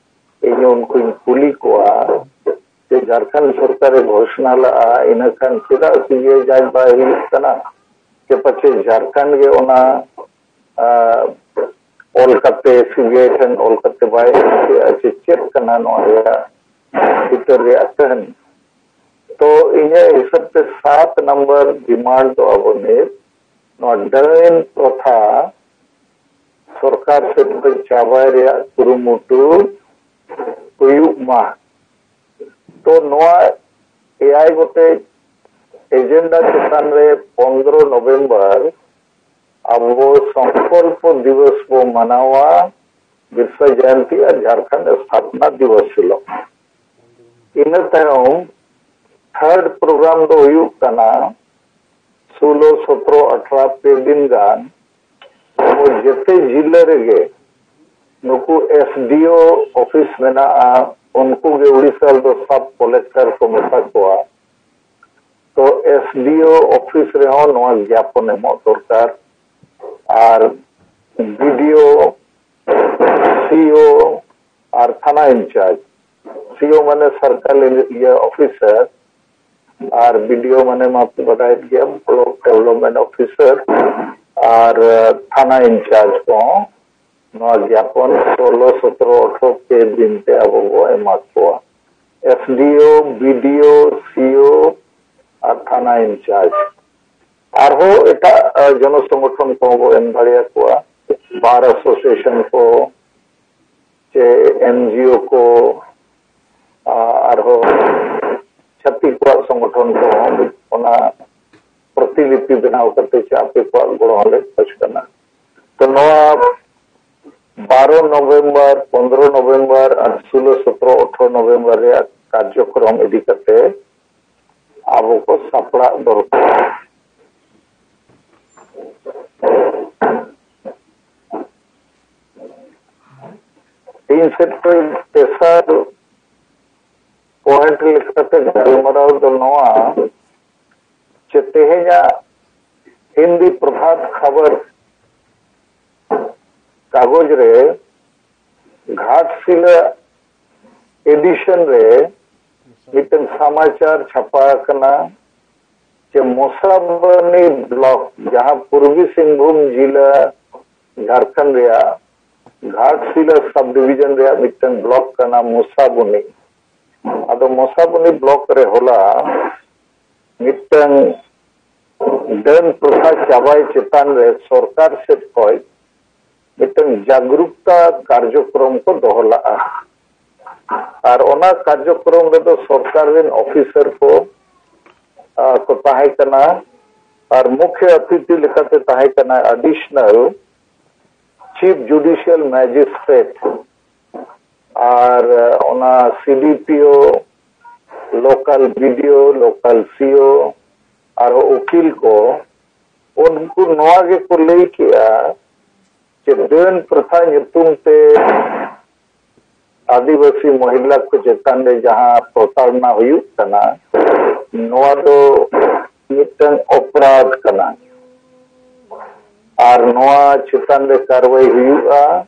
ᱤᱧ ᱩᱱᱠᱩᱧ ᱠᱩᱞᱤ ᱠᱚᱣᱟ ᱡᱮ ᱡᱷᱟᱲᱠᱷᱚᱸᱰ ᱥᱚᱨᱠᱟᱨᱮ ᱜᱷᱳᱥᱱᱟ ᱞᱟᱜᱼᱟ, ᱤᱱᱟᱹ ᱠᱷᱟᱱ ᱪᱮᱫᱟᱜ ᱥᱤᱵᱤᱟᱭ ᱡᱟᱸᱪ ᱵᱟᱭ ᱦᱩᱭᱩᱜ ᱠᱟᱱᱟ? ᱪᱮ ᱯᱟᱪᱮ ᱡᱷᱟᱲᱠᱷᱚᱸᱰ ᱜᱮ ᱚᱱᱟ ᱚᱞ ᱠᱟᱛᱮ, ᱥᱤᱵᱤᱟᱭ ᱴᱷᱮᱱ ᱚᱞ ᱠᱟᱛᱮ ᱵᱟᱭ ᱮᱢ ᱠᱮᱜᱼᱟ ᱪᱮ ᱪᱮᱫ ᱠᱟᱱᱟ ᱱᱚᱣᱟ ᱨᱮᱭᱟᱜ ᱵᱷᱤᱛᱟᱹᱨ ᱨᱮᱭᱟᱜ ᱠᱟᱹᱦᱱᱤ? ᱛᱚ ᱤᱧᱟᱹᱜ ᱦᱤᱥᱟᱹᱵ ᱛᱮ ᱥᱟᱛ ᱱᱟᱢᱵᱟᱨ ᱰᱤᱢᱟᱱᱰ ᱫᱚ ᱟᱵᱚ ᱱᱤᱛ ᱱᱚᱣᱟ ᱰᱟᱹᱱ ᱯᱨᱚᱛᱷᱟ ᱥᱚᱨᱠᱟᱨ ᱥᱮᱫ ᱠᱷᱚᱱ ᱪᱟᱵᱟᱭ ᱨᱮᱭᱟᱜ ᱠᱩᱨᱩᱢᱩᱴᱩ ᱦᱩᱭᱩᱜ ᱢᱟ᱾ ᱛᱚ ᱱᱚᱣᱟ ᱮᱭᱟᱭ ᱜᱚᱴᱮᱡ ᱮᱡᱮᱱᱰᱟ ᱪᱮᱛᱟᱱ ᱨᱮ ᱯᱚᱱᱫᱽᱨᱚ ᱱᱚᱵᱷᱮᱢᱵᱚᱨ ᱟᱵᱚ ᱥᱚᱝᱠᱚᱞᱯᱚ ᱫᱤᱵᱚᱥ ᱵᱚ ᱢᱟᱱᱟᱣᱟ, ᱵᱤᱨᱥᱟ ᱡᱚᱭᱚᱱᱛᱤ ᱟᱨ ᱡᱷᱟᱲᱠᱷᱚᱸᱰ ᱥᱛᱷᱟᱯᱚᱱᱟ ᱫᱤᱵᱚᱥ ᱦᱤᱞᱳᱜ᱾ ᱤᱱᱟᱹ ᱛᱟᱭᱚᱢ ᱛᱷᱟᱨᱰ ᱯᱨᱳᱜᱨᱟᱢ ᱫᱚ ᱦᱩᱭᱩᱜ ᱠᱟᱱᱟ ᱥᱳᱞᱳ, ᱥᱚᱛᱨᱚ, ᱟᱴᱷᱨᱚ ᱯᱮ ᱫᱤᱱ ᱜᱟᱱ ᱟᱵᱚ ᱡᱮᱛᱮ ᱡᱤᱞᱟᱹ ᱨᱮᱜᱮ ᱱᱩᱠᱩ ᱮᱥ ᱰᱤ ᱳ ᱚᱯᱷᱤᱥ ᱢᱮᱱᱟᱜᱼᱟ, ᱩᱱᱠᱩ ᱜᱮ ᱩᱲᱤᱥᱥᱟ ᱨᱮᱫᱚ ᱥᱟᱵ ᱠᱚᱞᱮᱠᱴᱚᱨ ᱠᱚ ᱢᱮᱛᱟ ᱠᱚᱣᱟ᱾ ᱛᱚ ᱮᱥ ᱰᱤ ᱳ ᱚᱯᱷᱤᱥ ᱨᱮᱦᱚᱸ ᱱᱚᱣᱟ ᱜᱮᱭᱟᱯᱚᱱ ᱮᱢᱚᱜ ᱫᱚᱨᱠᱟᱨ᱾ ᱟᱨ ᱵᱤ ᱰᱤ ᱳ, ᱥᱤ ᱳ ᱟᱨ ᱛᱷᱟᱱᱟ ᱤᱱᱪᱟᱨᱡᱽ ᱥᱤ ᱳ ᱢᱟᱱᱮ circle ᱤᱭᱟᱹ officer, ᱟᱨ ᱵᱤ ᱰᱤ ᱳ ᱢᱟᱱᱮ ᱢᱟ ᱯᱮ ᱵᱟᱰᱟᱭᱮᱫ ᱜᱮᱭᱟ, block development officer, ᱟᱨ ᱛᱷᱟᱱᱟ incharge ᱠᱚᱦᱚᱸ ᱱᱚᱣᱟ ᱜᱮᱭᱟᱯᱚᱱ ᱥᱳᱞᱳ, ᱥᱚᱛᱨᱚ, ᱟᱴᱷᱨᱚ ᱯᱮ ᱫᱤᱱ ᱛᱮ ᱟᱵᱚ ᱵᱚ ᱮᱢᱟ ᱠᱚᱣᱟ᱾ ᱮᱥ ᱰᱤ ᱳ, ᱵᱤ ᱰᱤ ᱳ, ᱥᱤ ᱳ ᱟᱨ ᱛᱷᱟᱱᱟ incharge᱾ ᱟᱨᱦᱚᱸ ᱮᱴᱟᱜ, ᱟ, ᱡᱚᱱᱚ ᱥᱚᱝᱜᱚᱴᱷᱚᱱ ᱠᱚᱦᱚᱸ ᱵᱚ ᱮᱢ ᱫᱟᱲᱮᱭᱟᱠᱚᱣᱟ, bar association ᱠᱚ, ᱪᱮ ᱮᱱ ᱡᱤ ᱳ ᱠᱚ, ᱟ, ᱟᱨᱦᱚᱸ ᱪᱷᱟᱹᱛᱤᱠ ᱠᱚᱣᱟᱜ ᱥᱚᱝᱜᱚᱴᱷᱚᱱ ᱠᱚᱦᱚᱸ ᱚᱱᱟ ᱯᱨᱚᱛᱤᱞᱤᱯᱤ ᱵᱮᱱᱟᱣ ᱠᱟᱛᱮ ᱪᱮ ᱟᱯᱮ ᱠᱚᱣᱟᱜ ᱜᱚᱲᱚ ᱦᱚᱸᱞᱮ ᱠᱷᱚᱡᱽ ᱠᱟᱱᱟ᱾ ᱛᱚ ᱱᱚᱣᱟ ᱵᱟᱨᱚ ᱱᱚᱵᱷᱮᱢᱵᱚᱨ, ᱯᱚᱱᱫᱽᱨᱚ ᱱᱚᱵᱷᱮᱢᱵᱚᱨ ᱟᱨ ᱥᱳᱞᱳ, ᱥᱚᱛᱨᱚ, ᱟᱴᱷᱨᱚ ᱱᱚᱵᱷᱮᱢᱵᱚᱨ ᱨᱮᱭᱟᱜ ᱠᱟᱨᱡᱚᱠᱨᱚᱢ ᱤᱫᱤ ᱠᱟᱛᱮ ᱟᱵᱚ ᱠᱚ ᱥᱟᱯᱲᱟᱜ ᱫᱚᱨᱠᱟᱨ᱾ ᱤᱧ ᱥᱮᱫ ᱠᱷᱚᱱ ᱛᱮᱥᱟᱨ point ᱞᱮᱠᱟᱛᱮ ᱜᱟᱞᱢᱟᱨᱟᱣ ᱫᱚ ᱱᱚᱣᱟ ᱡᱮ ᱛᱮᱦᱮᱧᱟᱜ ᱦᱤᱱᱫᱤ ᱯᱨᱚᱵᱷᱟᱛ ᱠᱷᱚᱵᱚᱨ ᱠᱟᱜᱚᱡᱽ ᱨᱮ ᱜᱷᱟᱴᱥᱤᱞᱟᱹ edition ᱨᱮ ᱢᱤᱫᱴᱟᱝ ᱥᱚᱢᱟᱪᱟᱨ ᱪᱷᱟᱯᱟ ᱟᱠᱟᱱᱟ ᱡᱮ ᱢᱚᱥᱟᱵᱚᱱᱤ block, ᱡᱟᱦᱟᱸ ᱯᱩᱨᱵᱤ ᱥᱤᱝᱵᱷᱩᱢ ᱡᱤᱞᱟ, ᱡᱷᱟᱲᱠᱷᱚᱸᱰ ᱨᱮᱭᱟᱜ ᱜᱷᱟᱴᱥᱤᱞᱟ sub division ᱨᱮᱭᱟᱜ ᱢᱤᱫᱴᱟᱝ block ᱠᱟᱱᱟ ᱢᱚᱥᱟᱵᱚᱱᱤ᱾ ᱟᱫᱚ ᱢᱚᱥᱟᱵᱚᱱᱤ block ᱨᱮ ᱦᱚᱞᱟ ᱢᱤᱫᱴᱟᱝ ᱰᱟᱹᱱ ᱯᱨᱚᱛᱷᱟ ᱪᱟᱵᱟᱭ ᱪᱮᱛᱟᱱ ᱨᱮ ᱥᱚᱨᱠᱟᱨ ᱥᱮᱫ ᱠᱷᱚᱱ ᱢᱤᱫᱴᱟᱝ ᱡᱟᱜᱽᱨᱩᱠᱛᱟ ᱠᱟᱨᱡᱚᱠᱨᱚᱢ ᱠᱚ ᱫᱚᱦᱚ ᱞᱟᱜᱼᱟ᱾ ᱟᱨ ᱚᱱᱟ ᱠᱟᱨᱡᱚᱠᱨᱚᱢ ᱨᱮᱫᱚ ᱥᱚᱨᱠᱟᱨ ᱨᱮᱱ officer ᱠᱚ, ᱟ, ᱠᱚ ᱛᱟᱦᱮᱸ ᱠᱟᱱᱟ᱾ ᱟᱨ ᱢᱩᱠᱷᱭᱚ ᱚᱛᱤᱛᱷᱤ ᱞᱮᱠᱟᱛᱮ ᱛᱟᱦᱮᱸ ᱠᱟᱱᱟ additional chief judicial magistrate, ᱟᱨ, ᱟ, ᱚᱱᱟ ᱥᱤ ᱰᱤ ᱯᱤ ᱳ, local ᱵᱤ ᱰᱤ ᱳ, local ᱥᱤ ᱳ, ᱟᱨᱦᱚᱸ ᱩᱠᱤᱞ ᱠᱚ, ᱩᱱᱠᱩ ᱱᱚᱣᱟ ᱜᱮᱠᱚ ᱞᱟᱹᱭ ᱠᱮᱜᱼᱟ ᱡᱮ ᱰᱟᱹᱱ ᱯᱨᱚᱛᱷᱟ ᱧᱩᱛᱩᱢ ᱛᱮ ᱟᱹᱫᱤᱵᱟᱹᱥᱤ ᱢᱚᱦᱤᱞᱟ ᱠᱚ ᱪᱮᱛᱟᱱ ᱨᱮ ᱡᱟᱦᱟᱸ ᱯᱨᱚᱛᱟᱲᱚᱱᱟ ᱦᱩᱭᱩᱜ ᱠᱟᱱᱟ, ᱱᱚᱣᱟ ᱫᱚ ᱢᱤᱫᱴᱟᱝ ᱚᱯᱨᱟᱫᱷ ᱠᱟᱱᱟ᱾ ᱟᱨ ᱱᱚᱣᱟ ᱪᱮᱛᱟᱱ ᱨᱮ ᱠᱟᱨᱣᱟᱭ ᱦᱩᱭᱩᱜᱼᱟ᱾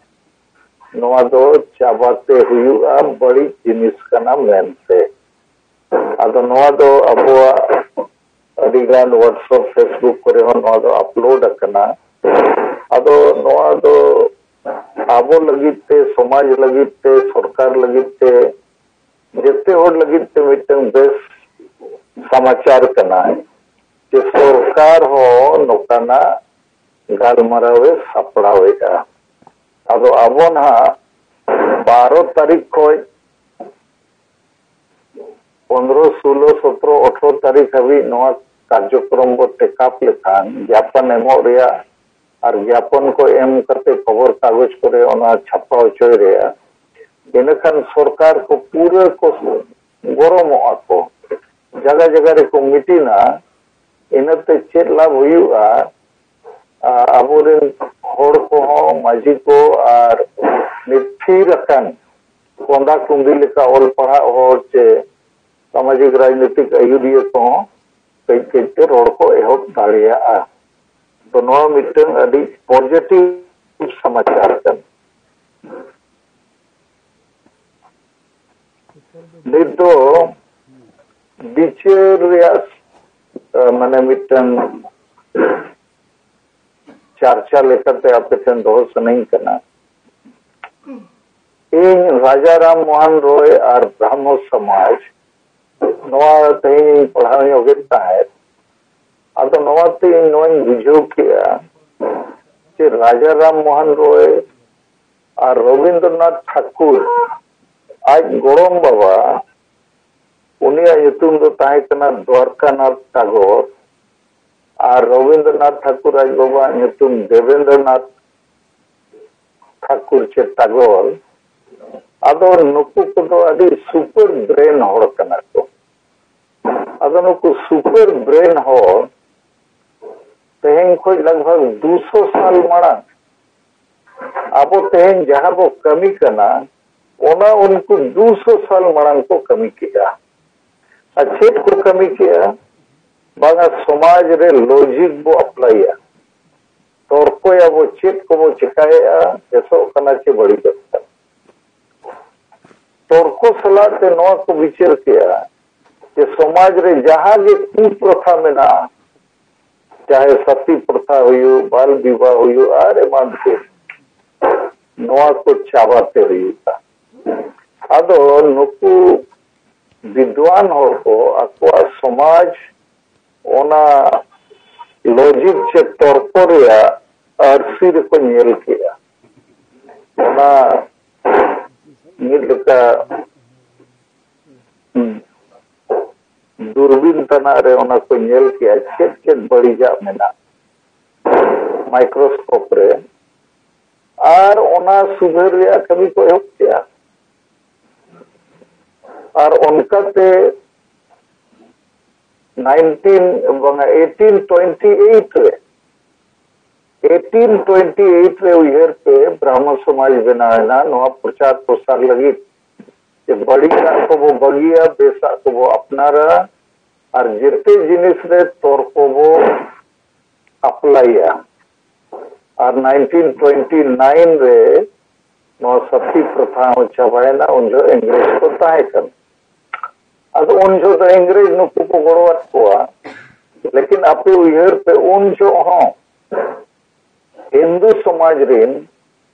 ᱱᱚᱣᱟ ᱫᱚ ᱪᱟᱵᱟᱛᱮ ᱦᱩᱭᱩᱜᱼᱟ, ᱵᱟᱹᱲᱤᱡ ᱡᱤᱱᱤᱥ ᱠᱟᱱᱟ ᱢᱮᱱᱛᱮ᱾ ᱟᱫᱚ ᱱᱚᱣᱟ ᱫᱚ ᱟᱵᱚᱣᱟᱜ ᱟᱹᱰᱤᱜᱟᱱ WhatsApp, Facebook ᱠᱚᱨᱮ ᱦᱚᱸ ᱱᱚᱣᱟ ᱫᱚ ᱟᱯᱞᱳᱰ ᱟᱠᱟᱱᱟ᱾ ᱟᱫᱚ ᱱᱚᱣᱟ ᱫᱚ ᱟᱵᱚ ᱞᱟᱹᱜᱤᱫ ᱛᱮ, ᱥᱚᱢᱟᱡᱽ ᱞᱟᱹᱜᱤᱫ ᱛᱮ, ᱥᱚᱨᱠᱟᱨ ᱞᱟᱹᱜᱤᱫ ᱛᱮ, ᱡᱮᱛᱮ ᱦᱚᱲ ᱞᱟᱹᱜᱤᱫ ᱛᱮ ᱢᱤᱫᱴᱟᱝ ᱵᱮᱥ ᱥᱚᱢᱟᱪᱟᱨ ᱠᱟᱱᱟ ᱡᱮ ᱥᱚᱨᱠᱟᱨ ᱦᱚᱸ ᱱᱚᱝᱠᱟᱱᱟᱜ ᱜᱟᱞᱢᱟᱨᱟᱣ ᱮ ᱥᱟᱯᱲᱟᱣᱮᱫᱼᱟ᱾ ᱟᱫᱚ ᱟᱵᱚ ᱱᱟᱦᱟᱜ ᱵᱟᱨᱚ ᱛᱟᱹᱨᱤᱠᱷ ᱠᱷᱚᱱ ᱯᱚᱱᱨᱚ, ᱥᱳᱞᱳ, ᱥᱚᱛᱨᱚ, ᱟᱴᱷᱨᱚ ᱛᱟᱹᱨᱤᱠᱷ ᱦᱟᱹᱵᱤᱡ ᱱᱚᱣᱟ ᱠᱟᱨᱡᱚᱠᱨᱚᱢ ᱵᱚ ᱴᱮᱠᱟᱯ ᱞᱮᱠᱷᱟᱱ, ᱜᱮᱭᱟᱯᱚᱱ ᱮᱢᱚᱜ ᱨᱮᱭᱟᱜ ᱟᱨ ᱜᱮᱭᱟᱯᱚᱱ ᱠᱚ ᱮᱢ ᱠᱟᱛᱮ ᱠᱷᱚᱵᱚᱨ ᱠᱟᱜᱚᱡᱽ ᱠᱚᱨᱮ ᱚᱱᱟ ᱪᱷᱟᱯᱟ ᱦᱚᱪᱚᱭ ᱨᱮᱭᱟᱜ, ᱤᱱᱟᱹᱠᱷᱟᱱ ᱥᱚᱨᱠᱟᱨ ᱠᱚ ᱯᱩᱨᱟᱹ ᱠᱚ ᱜᱚᱨᱚᱢᱚᱜᱼᱟ ᱠᱚ, ᱡᱟᱭᱜᱟ ᱡᱟᱭᱜᱟ ᱨᱮᱠᱚ ᱢᱤᱴᱤᱝᱟ᱾ ᱤᱱᱟᱹᱛᱮ ᱪᱮᱫ ᱞᱟᱵᱷ ᱦᱩᱭᱩᱜᱼᱟ? ᱟ-, ᱟᱵᱚᱨᱮᱱ ᱦᱚᱲ ᱠᱚᱦᱚᱸ, ᱢᱟᱹᱡᱷᱤ ᱠᱚ ᱟᱨ ᱢᱤᱫ ᱛᱷᱤᱨ ᱟᱠᱟᱱ ᱠᱚᱸᱫᱟ ᱠᱩᱸᱫᱤ ᱞᱮᱠᱟ ᱚᱞ ᱯᱟᱲᱦᱟᱜ ᱦᱚᱲ ᱪᱮ ᱥᱟᱢᱟᱡᱤᱠ ᱨᱟᱡᱽᱱᱤᱛᱤᱠ ᱟᱹᱭᱩᱨᱤᱭᱟᱹ ᱠᱚᱦᱚᱸ ᱠᱟᱹᱡ ᱠᱟᱹᱡ ᱛᱮ ᱨᱚᱲ ᱠᱚ ᱮᱦᱚᱵ ᱫᱟᱲᱮᱭᱟᱜᱼᱟ᱾ ᱛᱚ ᱱᱚᱣᱟ ᱢᱤᱫᱴᱟᱝ ᱟᱹᱰᱤ ᱯᱚᱡᱤᱴᱤᱵᱷ ᱥᱚᱢᱟᱪᱟᱨ ᱠᱟᱱᱟ᱾ ᱱᱤᱛ ᱫᱚ ᱵᱤᱪᱟᱹᱨ ᱨᱮᱭᱟᱜ, ᱟ, ᱢᱟᱱᱮ ᱢᱤᱫᱴᱟᱝ ᱪᱟᱨᱪᱟ ᱞᱮᱠᱟᱛᱮ ᱟᱯᱮ ᱴᱷᱮᱱ ᱫᱚᱦᱚ ᱥᱟᱱᱟᱧ ᱠᱟᱱᱟ᱾ ᱤᱧ ᱨᱟᱡᱟ ᱨᱟᱢ ᱢᱳᱦᱚᱱ ᱨᱚᱭ ᱟᱨ ᱵᱨᱟᱦᱢᱚ ᱥᱚᱢᱟᱡᱽ, ᱱᱚᱣᱟ ᱛᱮᱦᱮᱧ ᱤᱧ ᱯᱟᱲᱦᱟᱣ ᱧᱚᱜᱮᱫ ᱛᱟᱦᱮᱸᱫ᱾ ᱟᱫᱚ ᱱᱚᱣᱟᱛᱮ ᱤᱧ ᱱᱚᱣᱟᱧ ᱵᱩᱡᱷᱟᱹᱣ ᱠᱮᱜᱼᱟ ᱡᱮ ᱨᱟᱡᱟ ᱨᱟᱢ ᱢᱳᱦᱚᱱ ᱨᱚᱭ ᱟᱨ ᱨᱚᱵᱤᱱᱫᱨᱚᱱᱟᱛᱷ ᱴᱷᱟᱠᱩᱨ, ᱟᱡ ᱜᱚᱲᱚᱢ ᱵᱟᱵᱟ, ᱩᱱᱤᱭᱟᱜ ᱧᱩᱛᱩᱢ ᱫᱚ ᱛᱟᱦᱮᱸ ᱠᱟᱱᱟ ᱫᱣᱟᱨᱠᱟᱱᱟᱛᱷ ᱴᱟᱜᱚᱨ, ᱟᱨ ᱨᱚᱵᱤᱱᱫᱨᱚᱱᱟᱛᱷ ᱴᱷᱟᱠᱩᱨ ᱟᱡ ᱵᱟᱵᱟᱣᱟᱜ ᱧᱩᱛᱩᱢ ᱫᱮᱵᱮᱱᱫᱨᱚᱱᱟᱛᱷ ᱴᱷᱟᱠᱩᱨ ᱪᱮ ᱴᱟᱜᱚᱨ᱾ ᱟᱫᱚ ᱱᱩᱠᱩ ᱠᱚᱫᱚ ᱟᱹᱰᱤ ᱥᱩᱯᱟᱨ ᱵᱨᱮᱱ ᱦᱚᱲ ᱠᱟᱱᱟ ᱠᱚ᱾ ᱟᱫᱚ ᱱᱩᱠᱩ ᱥᱩᱯᱟᱨ ᱵᱨᱮᱱ ᱦᱚᱲ ᱛᱮᱦᱮᱧ ᱠᱷᱚᱱ ᱞᱟᱜᱽ ᱵᱷᱟᱜᱽ ᱫᱩᱥᱚ ᱥᱟᱞ ᱢᱟᱲᱟᱝ ᱟᱵᱚ ᱛᱮᱦᱮᱧ ᱡᱟᱦᱟᱸ ᱵᱚ ᱠᱟᱹᱢᱤ ᱠᱟᱱᱟ, ᱚᱱᱟ ᱩᱱᱠᱩ ᱫᱩᱥᱚ ᱥᱟᱞ ᱢᱟᱲᱟᱝ ᱠᱚ ᱠᱟᱹᱢᱤ ᱠᱮᱫᱼᱟ᱾ ᱟᱨ ᱪᱮᱫ ᱠᱚ ᱠᱟᱹᱢᱤ ᱠᱮᱫᱼᱟ? ᱵᱟᱝᱟ, ᱥᱚᱢᱟᱡᱽ ᱨᱮ ᱞᱚᱡᱤᱠ ᱵᱚ ᱟᱯᱞᱟᱭᱟ᱾ ᱛᱚᱨᱠᱚᱭᱟᱵᱚ, ᱪᱮᱫ ᱠᱚᱵᱚ ᱪᱮᱠᱟᱭᱮᱫᱼᱟ, ᱵᱮᱥᱚᱜ ᱠᱟᱱᱟ ᱪᱮ ᱵᱟᱹᱲᱤᱡᱚᱜ ᱠᱟᱱᱟ᱾ ᱛᱚᱨᱠᱚ ᱥᱟᱞᱟᱜ ᱛᱮ ᱱᱚᱣᱟ ᱠᱚ ᱵᱤᱪᱟᱹᱨ ᱠᱮᱜᱼᱟ ᱡᱮ ᱥᱚᱢᱟᱡᱽ ᱨᱮ ᱡᱟᱦᱟᱸ ᱜᱮ ᱠᱩᱯᱨᱚᱛᱷᱟ ᱢᱮᱱᱟᱜᱼᱟ, ᱪᱟᱦᱮ ᱥᱟᱛᱤ ᱯᱨᱚᱛᱷᱟ ᱦᱩᱭᱩᱜ, ᱵᱟᱞ ᱵᱤᱵᱟᱦ ᱦᱩᱭᱩᱜ ᱟᱨ ᱮᱢᱟᱱ ᱛᱮ, ᱱᱚᱣᱟ ᱠᱚ ᱪᱟᱵᱟᱛᱮ ᱦᱩᱭᱩᱜᱼᱟ᱾ ᱟᱫᱚ ᱱᱩᱠᱩ ᱵᱤᱫᱽᱣᱟᱱ ᱦᱚᱲ ᱠᱚ ᱟᱠᱚᱣᱟᱜ ᱥᱚᱢᱟᱡᱽ ᱚᱱᱟ ᱞᱚᱡᱤᱠ ᱪᱮ ᱛᱚᱨᱠᱚ ᱨᱮᱭᱟᱜ ᱟᱹᱨᱥᱤ ᱨᱮᱠᱚ ᱧᱮᱞ ᱠᱮᱜᱼᱟ᱾ ᱚᱱᱟ ᱢᱤᱫ ᱞᱮᱠᱟ, ᱦᱩᱸ, ᱫᱩᱨᱵᱤᱱ ᱛᱟᱱᱟᱜ ᱨᱮ ᱚᱱᱟ ᱠᱚ ᱧᱮᱞ ᱠᱮᱜᱼᱟ, ᱪᱮᱫ ᱪᱮᱫ ᱵᱟᱹᱲᱤᱡᱟᱜ ᱢᱮᱱᱟᱜ ᱢᱟᱭᱠᱨᱳᱥᱠᱳᱯ ᱨᱮ, ᱟᱨ ᱚᱱᱟ ᱥᱩᱫᱷᱟᱹᱨ ᱨᱮᱭᱟᱜ ᱠᱟᱹᱢᱤ ᱠᱚ ᱮᱦᱚᱵ ᱠᱮᱜᱼᱟ᱾ ᱟᱨ ᱚᱱᱠᱟᱛᱮ ᱱᱟᱭᱤᱱᱴᱤᱱ, ᱵᱟᱝᱟ, ᱮᱭᱤᱴᱤᱱ ᱴᱩᱭᱮᱱᱴᱤ ᱮᱭᱤᱴ ᱨᱮ, ᱮᱭᱤᱴᱤᱱ ᱴᱩᱭᱮᱱᱴᱤ ᱮᱭᱤᱴ ᱨᱮ ᱩᱭᱦᱟᱹᱨ ᱯᱮ, ᱵᱨᱟᱦᱢᱚ ᱥᱚᱢᱟᱡᱽ ᱵᱮᱱᱟᱣ ᱮᱱᱟ ᱱᱚᱣᱟ ᱯᱨᱚᱪᱟᱨ ᱯᱨᱚᱥᱟᱨ ᱞᱟᱹᱜᱤᱫ, ᱡᱮ ᱵᱟᱹᱲᱤᱡᱟᱜ ᱠᱚᱵᱚ ᱵᱟᱹᱜᱤᱭᱟ, ᱵᱮᱥᱟᱜ ᱠᱚᱵᱚ ᱟᱯᱱᱟᱨᱟ, ᱟᱨ ᱡᱮᱛᱮ ᱡᱤᱱᱤᱥ ᱨᱮ ᱛᱚᱨᱠᱚ ᱵᱚ ᱟᱯᱞᱟᱭᱟ᱾ ᱟᱨ ᱱᱟᱭᱤᱱᱴᱤᱱ ᱴᱩᱭᱮᱱᱴᱤ ᱱᱟᱭᱤᱱ ᱨᱮ ᱱᱚᱣᱟ ᱥᱟᱛᱤ ᱯᱨᱚᱛᱷᱟ ᱦᱚᱸ ᱪᱟᱵᱟᱭᱮᱱᱟ, ᱩᱱ ᱡᱚᱦᱚᱜ ᱤᱝᱨᱮᱡᱽ ᱠᱚ ᱛᱟᱦᱮᱸ ᱠᱟᱱᱟ᱾ ᱟᱫᱚ ᱩᱱ ᱡᱚᱦᱚᱜ ᱫᱚ ᱤᱝᱨᱮᱡᱽ ᱱᱩᱠᱩ ᱠᱚ ᱜᱚᱲᱚᱣᱟᱫ ᱠᱚᱣᱟ, ᱞᱮᱠᱤᱱ ᱟᱯᱮ ᱩᱭᱦᱟᱹᱨ ᱯᱮ, ᱩᱱ ᱡᱚᱦᱚᱜ ᱦᱚᱸ ᱦᱤᱱᱫᱩ ᱥᱚᱢᱟᱡᱽ ᱨᱤᱱ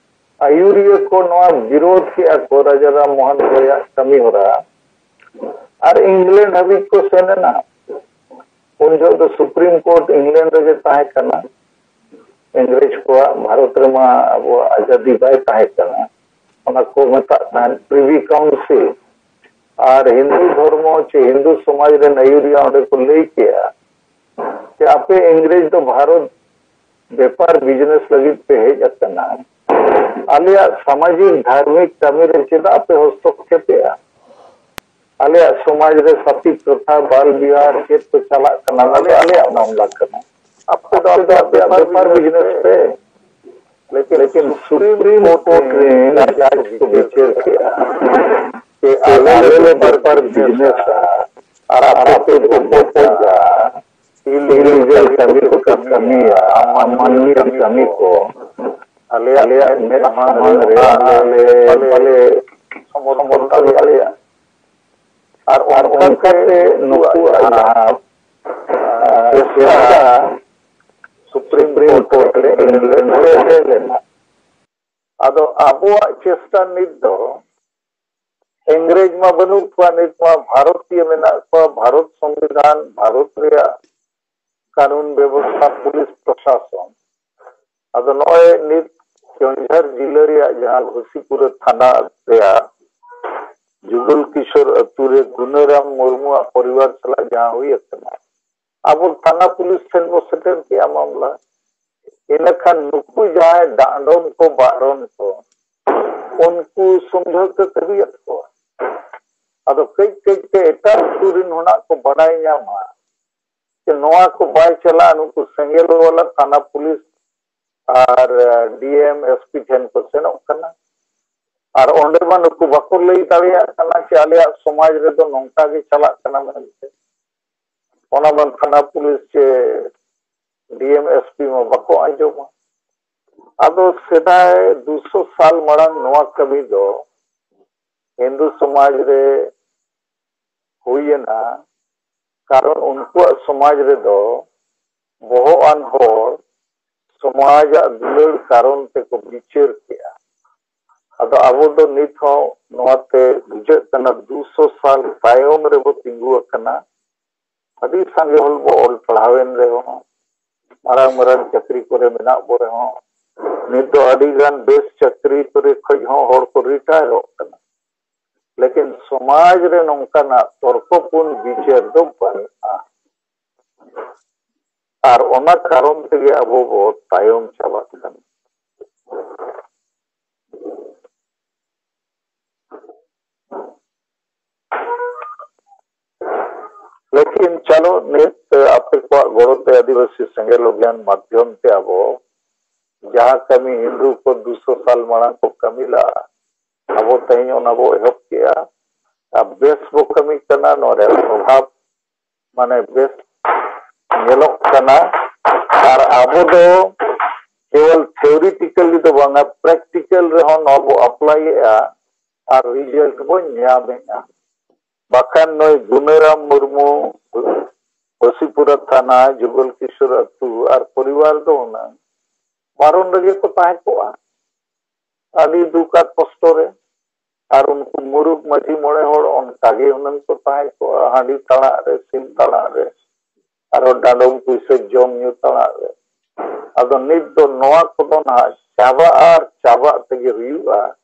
ᱟᱹᱭᱩᱨᱤᱭᱟᱹ ᱠᱚ ᱱᱚᱣᱟ ᱵᱤᱨᱳᱫᱷ ᱠᱮᱜᱼᱟ ᱠᱚ ᱨᱟᱡᱟ ᱨᱟᱢ ᱢᱳᱦᱚᱱ ᱨᱚᱭᱟᱜ ᱠᱟᱹᱢᱤ ᱦᱚᱨᱟ, ᱟᱨ ᱤᱝᱞᱮᱱᱰ ᱦᱟᱹᱵᱤᱡ ᱠᱚ ᱥᱮᱱ ᱮᱱᱟ᱾ ᱩᱱ ᱡᱚᱦᱚᱜ ᱫᱚ ᱥᱩᱯᱨᱤᱢ ᱠᱳᱨᱴ ᱤᱝᱞᱮᱱᱰ ᱨᱮᱜᱮ ᱛᱟᱦᱮᱸ ᱠᱟᱱᱟ᱾ ᱤᱝᱨᱮᱡᱽ ᱠᱚᱣᱟᱜ ᱵᱷᱟᱨᱚᱛ ᱨᱮᱢᱟ ᱟᱵᱚᱣᱟᱜ ᱟᱡᱟᱫᱤ ᱵᱟᱭ ᱛᱟᱦᱮᱸ ᱠᱟᱱᱟ᱾ ᱚᱱᱟ ᱠᱚ ᱢᱮᱛᱟᱜ ᱛᱟᱦᱮᱸᱫ ᱯᱨᱤᱵᱷᱤ ᱠᱟᱣᱩᱱᱥᱤᱞ᱾ ᱟᱨ ᱦᱤᱱᱫᱩ ᱫᱷᱚᱨᱢᱚ ᱪᱮ ᱦᱤᱱᱫᱩ ᱥᱚᱢᱟᱡᱽ ᱨᱮᱱ ᱟᱹᱭᱩᱨᱤᱭᱟᱹ ᱚᱸᱰᱮ ᱠᱚ ᱞᱟᱹᱭ ᱠᱮᱜᱼᱟ ᱡᱮ ᱟᱯᱮ ᱤᱝᱨᱮᱡᱽ ᱫᱚ ᱵᱷᱟᱨᱚᱛ ᱵᱮᱯᱟᱨ ᱵᱤᱡᱽᱱᱮᱥ ᱞᱟᱹᱜᱤᱫ ᱯᱮ ᱦᱮᱡ ᱟᱠᱟᱱᱟ, ᱟᱞᱮᱭᱟᱜ ᱥᱟᱢᱟᱡᱤᱠ ᱫᱷᱟᱨᱢᱤᱠ ᱠᱟᱹᱢᱤ ᱨᱮ ᱪᱮᱫᱟᱜ ᱯᱮ ᱦᱚᱥᱛᱚᱠᱠᱷᱮᱯᱮᱜᱼᱟ? ᱟᱞᱮᱭᱟᱜ ᱥᱚᱢᱟᱡᱽ ᱨᱮ ᱥᱟᱛᱤ ᱯᱨᱚᱛᱷᱟ, ᱵᱟᱞ ᱵᱤᱦᱟᱨ ᱪᱮᱫ ᱠᱚ ᱪᱟᱞᱟᱜ ᱠᱟᱱᱟ, ᱚᱱᱟ ᱫᱚ ᱟᱞᱮᱭᱟᱜ ᱢᱟᱢᱞᱟ ᱠᱟᱱᱟ᱾ ᱟᱯᱮ ᱫᱚ ᱟᱯᱮᱭᱟᱜ ᱵᱮᱯᱟᱨ ᱵᱤᱡᱽᱱᱮᱥ ᱯᱮ᱾ ᱞᱮᱠᱤᱱ ᱥᱩᱯᱨᱤᱢ ᱠᱳᱨᱴ ᱨᱮᱱ ᱡᱟᱡᱽ ᱠᱚ ᱵᱤᱪᱟᱹᱨ ᱠᱮᱜᱼᱟ ᱡᱮ ᱟᱞᱮ ᱞᱮ ᱵᱮᱯᱟᱨ ᱵᱤᱡᱽᱱᱮᱥᱟ ᱟᱨ ᱟᱯᱮ ᱯᱮ ᱵᱚᱠᱚᱡᱟ, illegal ᱠᱟᱹᱢᱤ ᱠᱚ ᱠᱟᱹᱢᱤᱭᱟ, ᱢᱟᱹᱱᱢᱤ ᱠᱟᱹᱢᱤ ᱠᱚ ᱟᱞᱮᱭᱟᱜ ᱢᱮᱫ ᱥᱟᱢᱟᱝ ᱨᱮ ᱚᱱᱟ ᱞᱮ ᱵᱟᱞᱮ ᱥᱚᱢᱚᱨᱛᱷᱚᱱ ᱫᱟᱲᱮᱭᱟᱜᱼᱟ᱾ ᱟᱨ ᱚᱱᱠᱟᱛᱮ ᱱᱩᱠᱩᱣᱟᱜ ᱡᱟᱦᱟᱸ, ᱟᱨ, ᱪᱮᱥᱴᱟ ᱥᱩᱯᱨᱤᱢ ᱠᱳᱨᱴ ᱨᱮ ᱮᱱᱦᱤᱞᱳᱜ ᱦᱮᱡ ᱞᱮᱱᱟ᱾ ᱟᱫᱚ ᱟᱵᱚᱣᱟᱜ ᱪᱮᱥᱴᱟ ᱱᱤᱛ ᱫᱚ, ᱤᱝᱨᱮᱡᱽ ᱢᱟ ᱵᱟᱹᱱᱩᱜ ᱠᱚᱣᱟ, ᱱᱤᱛ ᱢᱟ ᱵᱷᱟᱨᱚᱛᱤᱭᱟᱹ ᱢᱮᱱᱟᱜ ᱠᱚᱣᱟ, ᱵᱷᱟᱨᱚᱛ ᱥᱚᱝᱵᱤᱫᱷᱟᱱ, ᱵᱷᱟᱨᱚᱛ ᱨᱮᱭᱟᱜ ᱠᱟᱹᱱᱩᱱ ᱵᱮᱵᱚᱥᱛᱷᱟ, ᱯᱩᱞᱤᱥ ᱯᱨᱚᱥᱟᱥᱚᱱ᱾ ᱟᱫᱚ ᱱᱚᱜᱼᱚᱭ ᱱᱤᱛ ᱠᱮᱣᱚᱱᱡᱷᱚᱨ ᱡᱤᱞᱟᱹ ᱨᱮᱭᱟᱜ ᱡᱟᱦᱟᱸ ᱜᱷᱩᱥᱤᱯᱩᱨᱟᱹ ᱛᱷᱟᱱᱟ ᱨᱮᱭᱟᱜ ᱡᱩᱜᱚᱞ ᱠᱤᱥᱳᱨ ᱟᱹᱛᱩ ᱨᱮ ᱜᱩᱱᱟᱹᱨᱟᱢ ᱢᱩᱨᱢᱩᱣᱟᱜ ᱯᱚᱨᱤᱵᱟᱨ ᱥᱟᱞᱟᱜ ᱡᱟᱦᱟᱸ ᱦᱩᱭ ᱟᱠᱟᱱᱟ, ᱟᱵᱚ ᱛᱷᱟᱱᱟ ᱯᱩᱞᱤᱥ ᱴᱷᱮᱱ ᱵᱚ ᱥᱮᱴᱮᱨ ᱠᱮᱜᱼᱟ ᱢᱟᱢᱞᱟ᱾ ᱤᱱᱟᱹᱠᱷᱟᱱ ᱱᱩᱠᱩ ᱡᱟᱦᱟᱸᱭ ᱰᱟᱸᱰᱚᱢ ᱠᱚ, ᱵᱟᱨᱚᱱ ᱠᱚ, ᱩᱱᱠᱩ ᱥᱚᱢᱡᱷᱚᱛᱟ ᱛᱮ ᱦᱩᱭᱩᱜ ᱛᱟᱠᱚᱣᱟ᱾ ᱟᱫᱚ ᱠᱟᱹᱡ ᱠᱟᱹᱡ ᱛᱮ ᱮᱴᱟᱜ ᱟᱹᱛᱩ ᱨᱤᱱ ᱦᱚᱸ ᱱᱟᱜ ᱠᱚ ᱵᱟᱰᱟᱭ ᱧᱟᱢᱟ ᱡᱮ ᱱᱚᱣᱟ ᱠᱚ ᱵᱟᱭ ᱪᱟᱞᱟᱜᱼᱟ, ᱱᱩᱠᱩ ᱥᱮᱸᱜᱮᱞ ᱵᱟᱞᱟ ᱛᱷᱟᱱᱟ ᱯᱩᱞᱤᱥ ᱟᱨ ᱰᱤ ᱮᱢ, ᱮᱥ ᱯᱤ ᱴᱷᱮᱱ ᱠᱚ ᱥᱮᱱᱚᱜ ᱠᱟᱱᱟ᱾ ᱟᱨ ᱚᱸᱰᱮ ᱢᱟ ᱱᱩᱠᱩ ᱵᱟᱠᱚ ᱞᱟᱹᱭ ᱫᱟᱲᱮᱭᱟᱜ ᱠᱟᱱᱟ ᱡᱮ ᱟᱞᱮᱭᱟᱜ ᱥᱚᱢᱟᱡᱽ ᱨᱮᱫᱚ ᱱᱚᱝᱠᱟ ᱜᱮ ᱪᱟᱞᱟᱜ ᱠᱟᱱᱟ ᱢᱮᱱᱛᱮ᱾ ᱚᱱᱟ ᱢᱟ ᱛᱷᱟᱱᱟ ᱯᱩᱞᱤᱥ ᱪᱮ ᱰᱤ ᱮᱢ, ᱮᱥ ᱯᱤ ᱢᱟ ᱵᱟᱠᱚ ᱟᱸᱡᱚᱢᱟ᱾ ᱟᱫᱚ ᱥᱮᱫᱟᱭ ᱫᱩᱥᱚ ᱥᱟᱞ ᱢᱟᱲᱟᱝ ᱱᱚᱣᱟ ᱠᱟᱹᱢᱤ ᱫᱚ ᱦᱤᱱᱫᱩ ᱥᱚᱢᱟᱡᱽ ᱨᱮ ᱦᱩᱭᱮᱱᱟ, ᱠᱟᱨᱚᱱ ᱩᱱᱠᱩᱣᱟᱜ ᱥᱚᱢᱟᱡᱽ ᱨᱮᱫᱚ ᱵᱚᱦᱚᱜ ᱟᱱ ᱦᱚᱲ ᱥᱚᱢᱟᱡᱟᱜ ᱫᱩᱞᱟᱹᱲ ᱠᱟᱨᱚᱱ ᱛᱮᱠᱚ ᱵᱤᱪᱟᱹᱨ ᱠᱮᱜᱼᱟ᱾ ᱟᱫᱚ ᱟᱵᱚ ᱫᱚ ᱱᱤᱛ ᱦᱚᱸ ᱱᱚᱣᱟᱛᱮ ᱵᱩᱡᱷᱟᱹᱜ ᱠᱟᱱᱟ, ᱫᱩᱥᱚ ᱥᱟᱞ ᱛᱟᱭᱚᱢ ᱨᱮᱵᱚ ᱛᱤᱸᱜᱩ ᱟᱠᱟᱱᱟ᱾ ᱟᱹᱰᱤ ᱥᱟᱸᱜᱮ ᱦᱚᱲ ᱵᱚ ᱚᱞ ᱯᱟᱲᱦᱟᱣᱮᱱ ᱨᱮᱦᱚᱸ, ᱢᱟᱨᱟᱝ ᱢᱟᱨᱟᱝ ᱪᱟᱹᱠᱨᱤ ᱠᱚᱨᱮ ᱢᱮᱱᱟᱜ ᱵᱚ ᱨᱮᱦᱚᱸ, ᱱᱤᱛ ᱫᱚ ᱟᱹᱰᱤ ᱜᱟᱱ ᱵᱮᱥ ᱪᱟᱹᱠᱨᱤ ᱠᱚᱨᱮ ᱠᱷᱚᱡ ᱦᱚᱸ ᱦᱚᱲ ᱠᱚ ᱨᱤᱴᱟᱭᱟᱨᱚᱜ ᱠᱟᱱᱟ᱾ ᱞᱮᱠᱤᱱ ᱥᱚᱢᱟᱡᱽ ᱨᱮ ᱱᱚᱝᱠᱟᱱᱟᱜ ᱛᱚᱨᱠᱚᱯᱩᱨᱱ ᱵᱤᱪᱟᱹᱨ ᱫᱚ ᱵᱟᱹᱱᱩᱜᱼᱟ᱾ ᱟᱨ ᱚᱱᱟ ᱠᱟᱨᱚᱱ ᱛᱮᱜᱮ ᱟᱵᱚ ᱵᱚ ᱛᱟᱭᱚᱢ ᱪᱟᱵᱟᱜ ᱠᱟᱱᱟ᱾ ᱞᱮᱠᱤᱱ ᱪᱚᱞᱚ, ᱱᱤᱛ ᱟᱯᱮ ᱠᱚᱣᱟᱜ ᱜᱚᱲᱚ ᱛᱮ ᱟᱹᱫᱤᱵᱟᱹᱥᱤ ᱥᱮᱸᱜᱮᱞ ᱚᱵᱷᱤᱭᱟᱱ ᱢᱟᱫᱽᱫᱷᱚᱢ ᱛᱮ ᱟᱵᱚ ᱡᱟᱦᱟᱸ ᱠᱟᱹᱢᱤ ᱦᱤᱱᱫᱩ ᱠᱚ ᱫᱩᱥᱚ ᱥᱟᱞ ᱢᱟᱲᱟᱝ ᱠᱚ ᱠᱟᱹᱢᱤ ᱞᱟᱜᱼᱟ, ᱟᱵᱚ ᱛᱮᱦᱮᱧ ᱚᱱᱟ ᱵᱚ ᱮᱦᱚᱵ ᱠᱮᱜᱼᱟ᱾ ᱟᱨ ᱵᱮᱥ ᱵᱚ ᱠᱟᱹᱢᱤ ᱠᱟᱱᱟ, ᱱᱚᱣᱟ ᱨᱮᱭᱟᱜ ᱯᱨᱚᱵᱷᱟᱵᱽ ᱢᱟᱱᱮ ᱵᱮᱥ ᱠᱟᱱᱟ᱾ ᱟᱨ ᱟᱵᱚ ᱫᱚ ᱠᱮᱵᱚᱞ ᱛᱷᱤᱭᱳᱨᱤᱴᱤᱠᱟᱞᱤ ᱫᱚ ᱵᱟᱝᱟ, ᱯᱨᱮᱠᱴᱤᱠᱟᱞ ᱨᱮᱦᱚᱸ ᱱᱚᱣᱟ ᱵᱚ ᱟᱯᱞᱟᱭᱮᱫᱼᱟ ᱟᱨ ᱨᱤᱡᱟᱞᱴ ᱵᱚ ᱧᱟᱢᱮᱫᱼᱟ᱾ ᱵᱟᱠᱷᱟᱱ ᱱᱩᱭ ᱜᱩᱱᱟᱹᱨᱟᱢ ᱢᱩᱨᱢᱩ, ᱵᱟᱹᱥᱤᱯᱩᱨᱟ ᱛᱷᱟᱱᱟ, ᱡᱩᱜᱚᱞ ᱠᱤᱥᱳᱨ ᱟᱹᱛᱩ ᱟᱨ ᱯᱚᱨᱤᱵᱟᱨ ᱫᱚ ᱦᱩᱱᱟᱹᱝ ᱵᱟᱨᱚᱱ ᱨᱮᱜᱮ ᱠᱚ ᱛᱟᱦᱮᱸ ᱠᱚᱜᱼᱟ᱾ ᱟᱹᱰᱤ ᱫᱩᱠ ᱟᱨ ᱠᱚᱥᱴᱚ ᱨᱮ᱾ ᱟᱨ ᱩᱱᱠᱩ ᱢᱩᱨᱩᱠ ᱢᱟᱹᱡᱷᱤ ᱢᱚᱬᱮ ᱦᱚᱲ ᱚᱱᱠᱟ ᱜᱮ ᱦᱩᱱᱟᱹᱝ ᱠᱚ ᱛᱟᱦᱮᱸ ᱠᱚᱜᱼᱟ, ᱦᱟᱺᱰᱤ ᱛᱟᱲᱟᱜ ᱨᱮ, ᱥᱤᱢ ᱛᱟᱲᱟᱜ ᱨᱮ, ᱟᱨᱚ ᱰᱟᱸᱰᱚᱢ ᱯᱩᱭᱥᱟᱹ ᱡᱚᱢ ᱧᱩ ᱛᱟᱲᱟᱜ ᱨᱮ᱾ ᱟᱫᱚ ᱱᱤᱛ ᱫᱚ ᱱᱚᱣᱟ ᱠᱚᱫᱚ ᱱᱟᱦᱟᱜ ᱪᱟᱵᱟᱜ ᱟᱨ ᱪᱟᱵᱟᱜ ᱛᱮᱜᱮ ᱦᱩᱭᱩᱜᱼᱟ᱾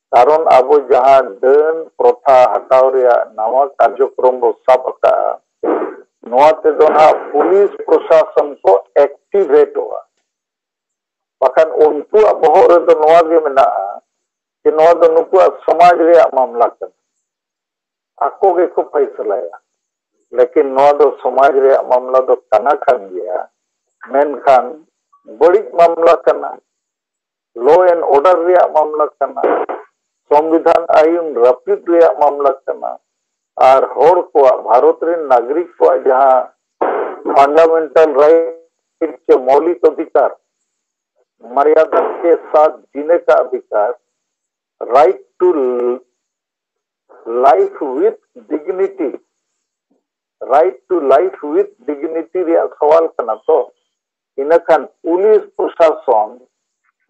ᱠᱟᱨᱚᱱ ᱟᱵᱚ ᱡᱟᱦᱟᱸ ᱰᱟᱹᱱ ᱯᱨᱚᱛᱷᱟ ᱦᱟᱴᱟᱣ ᱨᱮᱭᱟᱜ ᱱᱟᱣᱟ ᱠᱟᱨᱡᱚᱠᱨᱚᱢ ᱵᱚ ᱥᱟᱵ ᱟᱠᱟᱫᱼᱟ, ᱱᱚᱣᱟ ᱛᱮᱫᱚ ᱱᱟᱦᱟᱜ ᱯᱩᱞᱤᱥ ᱯᱨᱚᱥᱟᱥᱚᱱ ᱠᱚ ᱮᱠᱴᱤᱵᱷᱮᱴᱚᱜᱼᱟ᱾ ᱵᱟᱠᱷᱟᱱ ᱩᱱᱠᱩᱣᱟᱜ ᱵᱚᱦᱚᱜ ᱨᱮᱫᱚ ᱱᱚᱣᱟ ᱜᱮ ᱢᱮᱱᱟᱜᱼᱟ ᱡᱮ ᱱᱚᱣᱟ ᱫᱚ ᱱᱩᱠᱩᱣᱟᱜ ᱥᱚᱢᱟᱡᱽ ᱨᱮᱭᱟᱜ ᱢᱟᱢᱞᱟ ᱠᱟᱱᱟ, ᱟᱠᱚ ᱜᱮᱠᱚ ᱯᱷᱟᱭᱥᱟᱞᱟᱭᱟ᱾ ᱞᱮᱠᱤᱱ ᱱᱚᱣᱟ ᱫᱚ ᱥᱚᱢᱟᱡᱽ ᱨᱮᱭᱟᱜ ᱢᱟᱢᱞᱟ ᱫᱚ ᱠᱟᱱᱟ ᱠᱟᱱ ᱜᱮᱭᱟ, ᱢᱮᱱᱠᱷᱟᱱ ᱵᱟᱹᱲᱤᱡ ᱢᱟᱢᱞᱟ ᱠᱟᱱᱟ, law and order ᱨᱮᱭᱟᱜ ᱢᱟᱢᱞᱟ ᱠᱟᱱᱟ, ᱥᱚᱝᱵᱤᱫᱷᱟᱱ ᱟᱹᱭᱤᱱ ᱨᱟᱹᱯᱩᱫ ᱨᱮᱭᱟᱜ ᱢᱟᱢᱞᱟ ᱠᱟᱱᱟ, ᱟᱨ ᱦᱚᱲ ᱠᱚᱣᱟᱜ, ᱵᱷᱟᱨᱚᱛ ᱨᱮᱱ ᱱᱟᱜᱚᱨᱤᱠ ᱠᱚᱣᱟᱜ ᱡᱟᱦᱟᱸ ᱯᱷᱟᱱᱰᱟᱢᱮᱱᱴᱟᱞ ᱨᱟᱭᱤᱴ ᱥᱮ ᱢᱳᱣᱞᱤᱠ ᱚᱫᱷᱤᱠᱟᱨ, ᱢᱟᱨᱭᱟᱫᱟ ᱠᱮ ᱥᱟᱛᱷ ᱡᱤᱱᱮ ᱠᱟ ᱚᱫᱷᱤᱠᱟᱨ, right to life with dignity, right to life with dignity ᱨᱮᱭᱟᱜ ᱥᱟᱣᱟᱞ ᱠᱟᱱᱟ ᱛᱚ᱾ ᱤᱱᱟᱹᱠᱷᱟᱱ ᱯᱩᱞᱤᱥ ᱯᱨᱚᱥᱟᱥᱚᱱ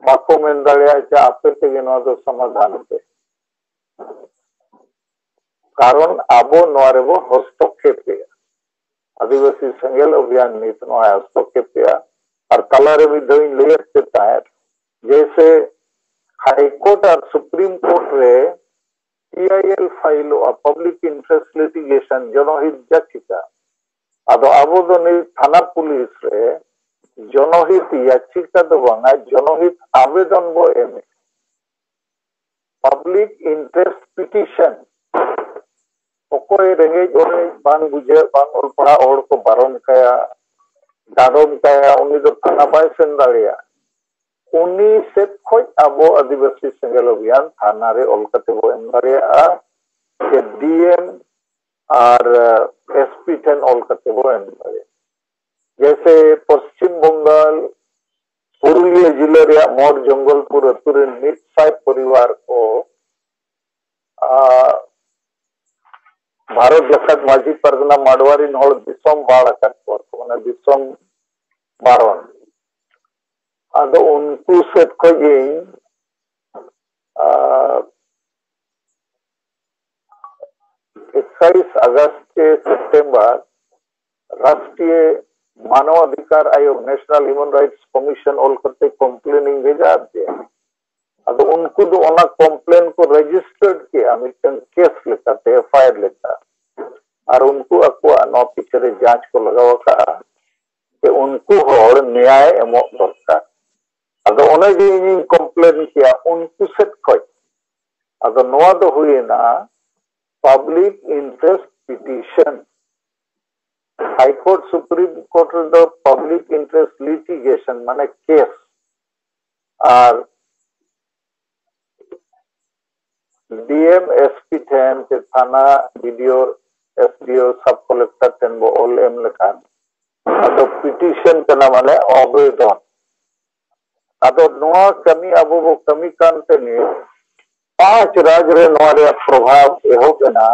ᱵᱟᱠᱚ ᱢᱮᱱ ᱫᱟᱲᱮᱭᱟᱜᱼᱟ ᱡᱮ ᱟᱯᱮ ᱛᱮᱜᱮ ᱱᱚᱣᱟ ᱫᱚ ᱥᱚᱢᱟᱫᱷᱟᱱ ᱯᱮ᱾ ᱠᱟᱨᱚᱱ ᱟᱵᱚ ᱱᱚᱣᱟ ᱨᱮᱵᱚ ᱦᱚᱥᱛᱚᱠᱷᱮᱯ ᱮᱫᱟ᱾ ᱟᱹᱫᱤᱵᱟᱹᱥᱤ ᱥᱮᱸᱜᱮᱞ ᱚᱵᱷᱤᱭᱟᱱ ᱱᱤᱛ ᱱᱚᱣᱟ ᱦᱚᱥᱛᱚᱠᱷᱮᱯ ᱮᱫᱟ᱾ ᱟᱨ ᱛᱟᱞᱟᱨᱮ ᱢᱤᱫ ᱫᱷᱟᱣ ᱤᱧ ᱞᱟᱹᱭᱮᱫ ᱯᱮ ᱛᱟᱦᱮᱸᱫ, ᱡᱮᱭᱥᱮ ᱦᱟᱭ ᱠᱳᱨᱴ ᱟᱨ ᱥᱩᱯᱨᱤᱢ ᱠᱳᱨᱴ ᱨᱮ ᱯᱤ ᱟᱭ ᱮᱞ ᱯᱷᱟᱭᱤᱞᱚᱜᱼᱟ, ᱯᱟᱵᱽᱞᱤᱠ ᱤᱱᱴᱟᱨᱮᱥᱴ ᱞᱤᱴᱤᱜᱮᱥᱚᱱ, ᱡᱚᱱᱚᱦᱤᱛ ᱡᱟᱪᱤᱠᱟ᱾ ᱟᱫᱚ ᱟᱵᱚ ᱫᱚ ᱱᱤᱛ ᱛᱷᱟᱱᱟ ᱯᱩᱞᱤᱥ ᱨᱮ ᱡᱚᱱᱚᱦᱤᱛ ᱭᱟᱪᱤᱠᱟ ᱫᱚ ᱵᱟᱝᱟ, ᱡᱚᱱᱚᱦᱤᱛ ᱟᱵᱮᱫᱚᱱ ᱵᱚ ᱮᱢᱮᱫ, ᱯᱟᱵᱽᱞᱤᱠ ᱤᱱᱴᱟᱨᱮᱥᱴ ᱯᱤᱴᱤᱥᱚᱱ᱾ ᱚᱠᱚᱭ ᱨᱮᱸᱜᱮᱡ ᱚᱨᱮᱡ, ᱵᱟᱝ ᱵᱩᱡᱷᱟᱹᱜ, ᱵᱟᱝ ᱚᱞ ᱯᱟᱲᱦᱟᱜ ᱦᱚᱲ ᱠᱚ ᱵᱟᱨᱚᱱ ᱠᱟᱭᱟ, ᱰᱟᱰᱚᱢ ᱠᱟᱭᱟ, ᱩᱱᱤ ᱫᱚ ᱛᱷᱟᱱᱟ ᱵᱟᱭ ᱥᱮᱱ ᱫᱟᱲᱮᱭᱟᱜᱼᱟ᱾ ᱩᱱᱤ ᱥᱮᱫ ᱠᱷᱚᱡ ᱟᱵᱚ ᱟᱹᱫᱤᱵᱟᱹᱥᱤ ᱥᱮᱸᱜᱮᱞ ᱚᱵᱷᱤᱭᱟᱱ ᱛᱷᱟᱱᱟ ᱨᱮ ᱚᱞ ᱠᱟᱛᱮ ᱵᱚ ᱮᱢ ᱫᱟᱲᱮᱭᱟᱜᱼᱟ, ᱥᱮ ᱰᱤ ᱮᱢ ᱟᱨ ᱮᱥ ᱯᱤ ᱴᱷᱮᱱ ᱚᱞ ᱠᱟᱛᱮ ᱵᱚ ᱮᱢ ᱫᱟᱲᱮᱭᱟᱜᱼᱟ᱾ ᱡᱮᱭᱥᱮ ᱯᱚᱥᱪᱤᱢ ᱵᱚᱝᱜᱟᱞ ᱯᱩᱨᱩᱞᱤᱭᱟᱹ ᱡᱤᱞᱟᱹ ᱨᱮᱭᱟᱜ ᱢᱚᱨ ᱡᱚᱝᱜᱚᱞᱯᱩᱨ ᱟᱹᱛᱩ ᱨᱮᱱ ᱢᱤᱫ ᱥᱟᱭ ᱯᱚᱨᱤᱵᱟᱨ ᱠᱚ, ᱟ, ᱵᱷᱟᱨᱚᱛ ᱡᱟᱠᱟᱛ ᱢᱟᱹᱡᱷᱤ ᱯᱟᱨᱜᱟᱱᱟ ᱢᱟᱰᱣᱟ ᱨᱮᱱ ᱦᱚᱲ ᱫᱤᱥᱚᱢ ᱵᱟᱲ ᱟᱠᱟᱫ ᱠᱚᱣᱟ ᱠᱚ, ᱢᱟᱱᱮ ᱫᱤᱥᱚᱢ ᱵᱟᱨᱚᱱ᱾ ᱟᱫᱚ ᱩᱱᱠᱩ ᱥᱮᱫ ᱠᱷᱚᱡ ᱤᱧ, ᱟ, ᱮᱠᱟᱭᱤᱥ ᱟᱜᱚᱥᱴ ᱥᱮ ᱥᱮᱯᱴᱮᱢᱵᱟᱨ ᱨᱟᱥᱴᱨᱤᱭᱚ ᱢᱟᱱᱚᱣ ᱚᱫᱷᱤᱠᱟᱨ ᱟᱭᱳᱜᱽ, National Human Rights Commission, ᱚᱞ ᱠᱟᱛᱮ ᱠᱚᱢᱯᱞᱮᱱ ᱤᱧ ᱵᱷᱮᱡᱟ ᱟᱫ ᱯᱮᱭᱟ᱾ ᱟᱫᱚ ᱩᱱᱠᱩ ᱫᱚ ᱚᱱᱟ ᱠᱚᱢᱯᱞᱮᱱ ᱠᱚ ᱨᱮᱡᱤᱥᱴᱟᱨᱰ ᱠᱮᱜᱼᱟ ᱢᱤᱫᱴᱟᱝ ᱠᱮᱥ ᱞᱮᱠᱟᱛᱮ, ᱮᱯᱷ ᱟᱭ ᱟᱨ ᱞᱮᱠᱟ᱾ ᱟᱨ ᱩᱱᱠᱩ ᱟᱠᱚᱣᱟᱜ ᱱᱚᱣᱟ ᱯᱤᱪᱷᱮ ᱨᱮ ᱡᱟᱸᱪ ᱠᱚ ᱞᱟᱜᱟᱣ ᱟᱠᱟᱫᱼᱟ ᱡᱮ ᱩᱱᱠᱩ ᱦᱚᱲ ᱱᱮᱭᱟᱭ ᱮᱢᱚᱜ ᱫᱚᱨᱠᱟᱨ᱾ ᱟᱫᱚ ᱚᱱᱮ ᱡᱮ ᱤᱧᱤᱧ ᱠᱚᱢᱯᱞᱮᱱ ᱠᱮᱭᱟ ᱩᱱᱠᱩ ᱥᱮᱫ ᱠᱷᱚᱡ, ᱟᱫᱚ ᱱᱚᱣᱟ ᱫᱚ ᱦᱩᱭᱮᱱᱟ public interest petition. High court, supreme court ᱨᱮᱫᱚ ᱯᱟᱵᱽᱞᱤᱠ ᱤᱱᱴᱟᱨᱮᱥᱴ ᱞᱤᱴᱤᱜᱮᱥᱚᱱ, ᱢᱟᱱᱮ ᱠᱮᱥ᱾ ᱟᱨ ᱰᱤ ᱮᱢ, ᱮᱥ ᱯᱤ ᱴᱷᱮᱱ ᱥᱮ ᱛᱷᱟᱱᱟ, ᱵᱤ ᱰᱤ ᱳ, ᱮᱥ ᱰᱤ ᱳ, ᱥᱟᱵ ᱠᱚᱞᱮᱠᱴᱚᱨ ᱴᱷᱮᱱ ᱵᱚ ᱚᱞ ᱮᱢ ᱞᱮᱠᱷᱟᱱ, ᱟᱫᱚ ᱯᱤᱴᱤᱥᱚᱱ ᱠᱟᱱᱟ, ᱢᱟᱱᱮ ᱟᱵᱮᱫᱚᱱ᱾ ᱟᱫᱚ ᱱᱚᱣᱟ ᱠᱟᱹᱢᱤ ᱟᱵᱚ ᱵᱚ ᱠᱟᱹᱢᱤ ᱠᱟᱱ ᱛᱮᱜᱮ ᱯᱟᱸᱪ ᱨᱟᱡᱽ ᱨᱮ ᱱᱚᱣᱟ ᱨᱮᱭᱟᱜ ᱯᱨᱚᱵᱷᱟᱵᱽ ᱮᱦᱚᱵ ᱮᱱᱟ᱾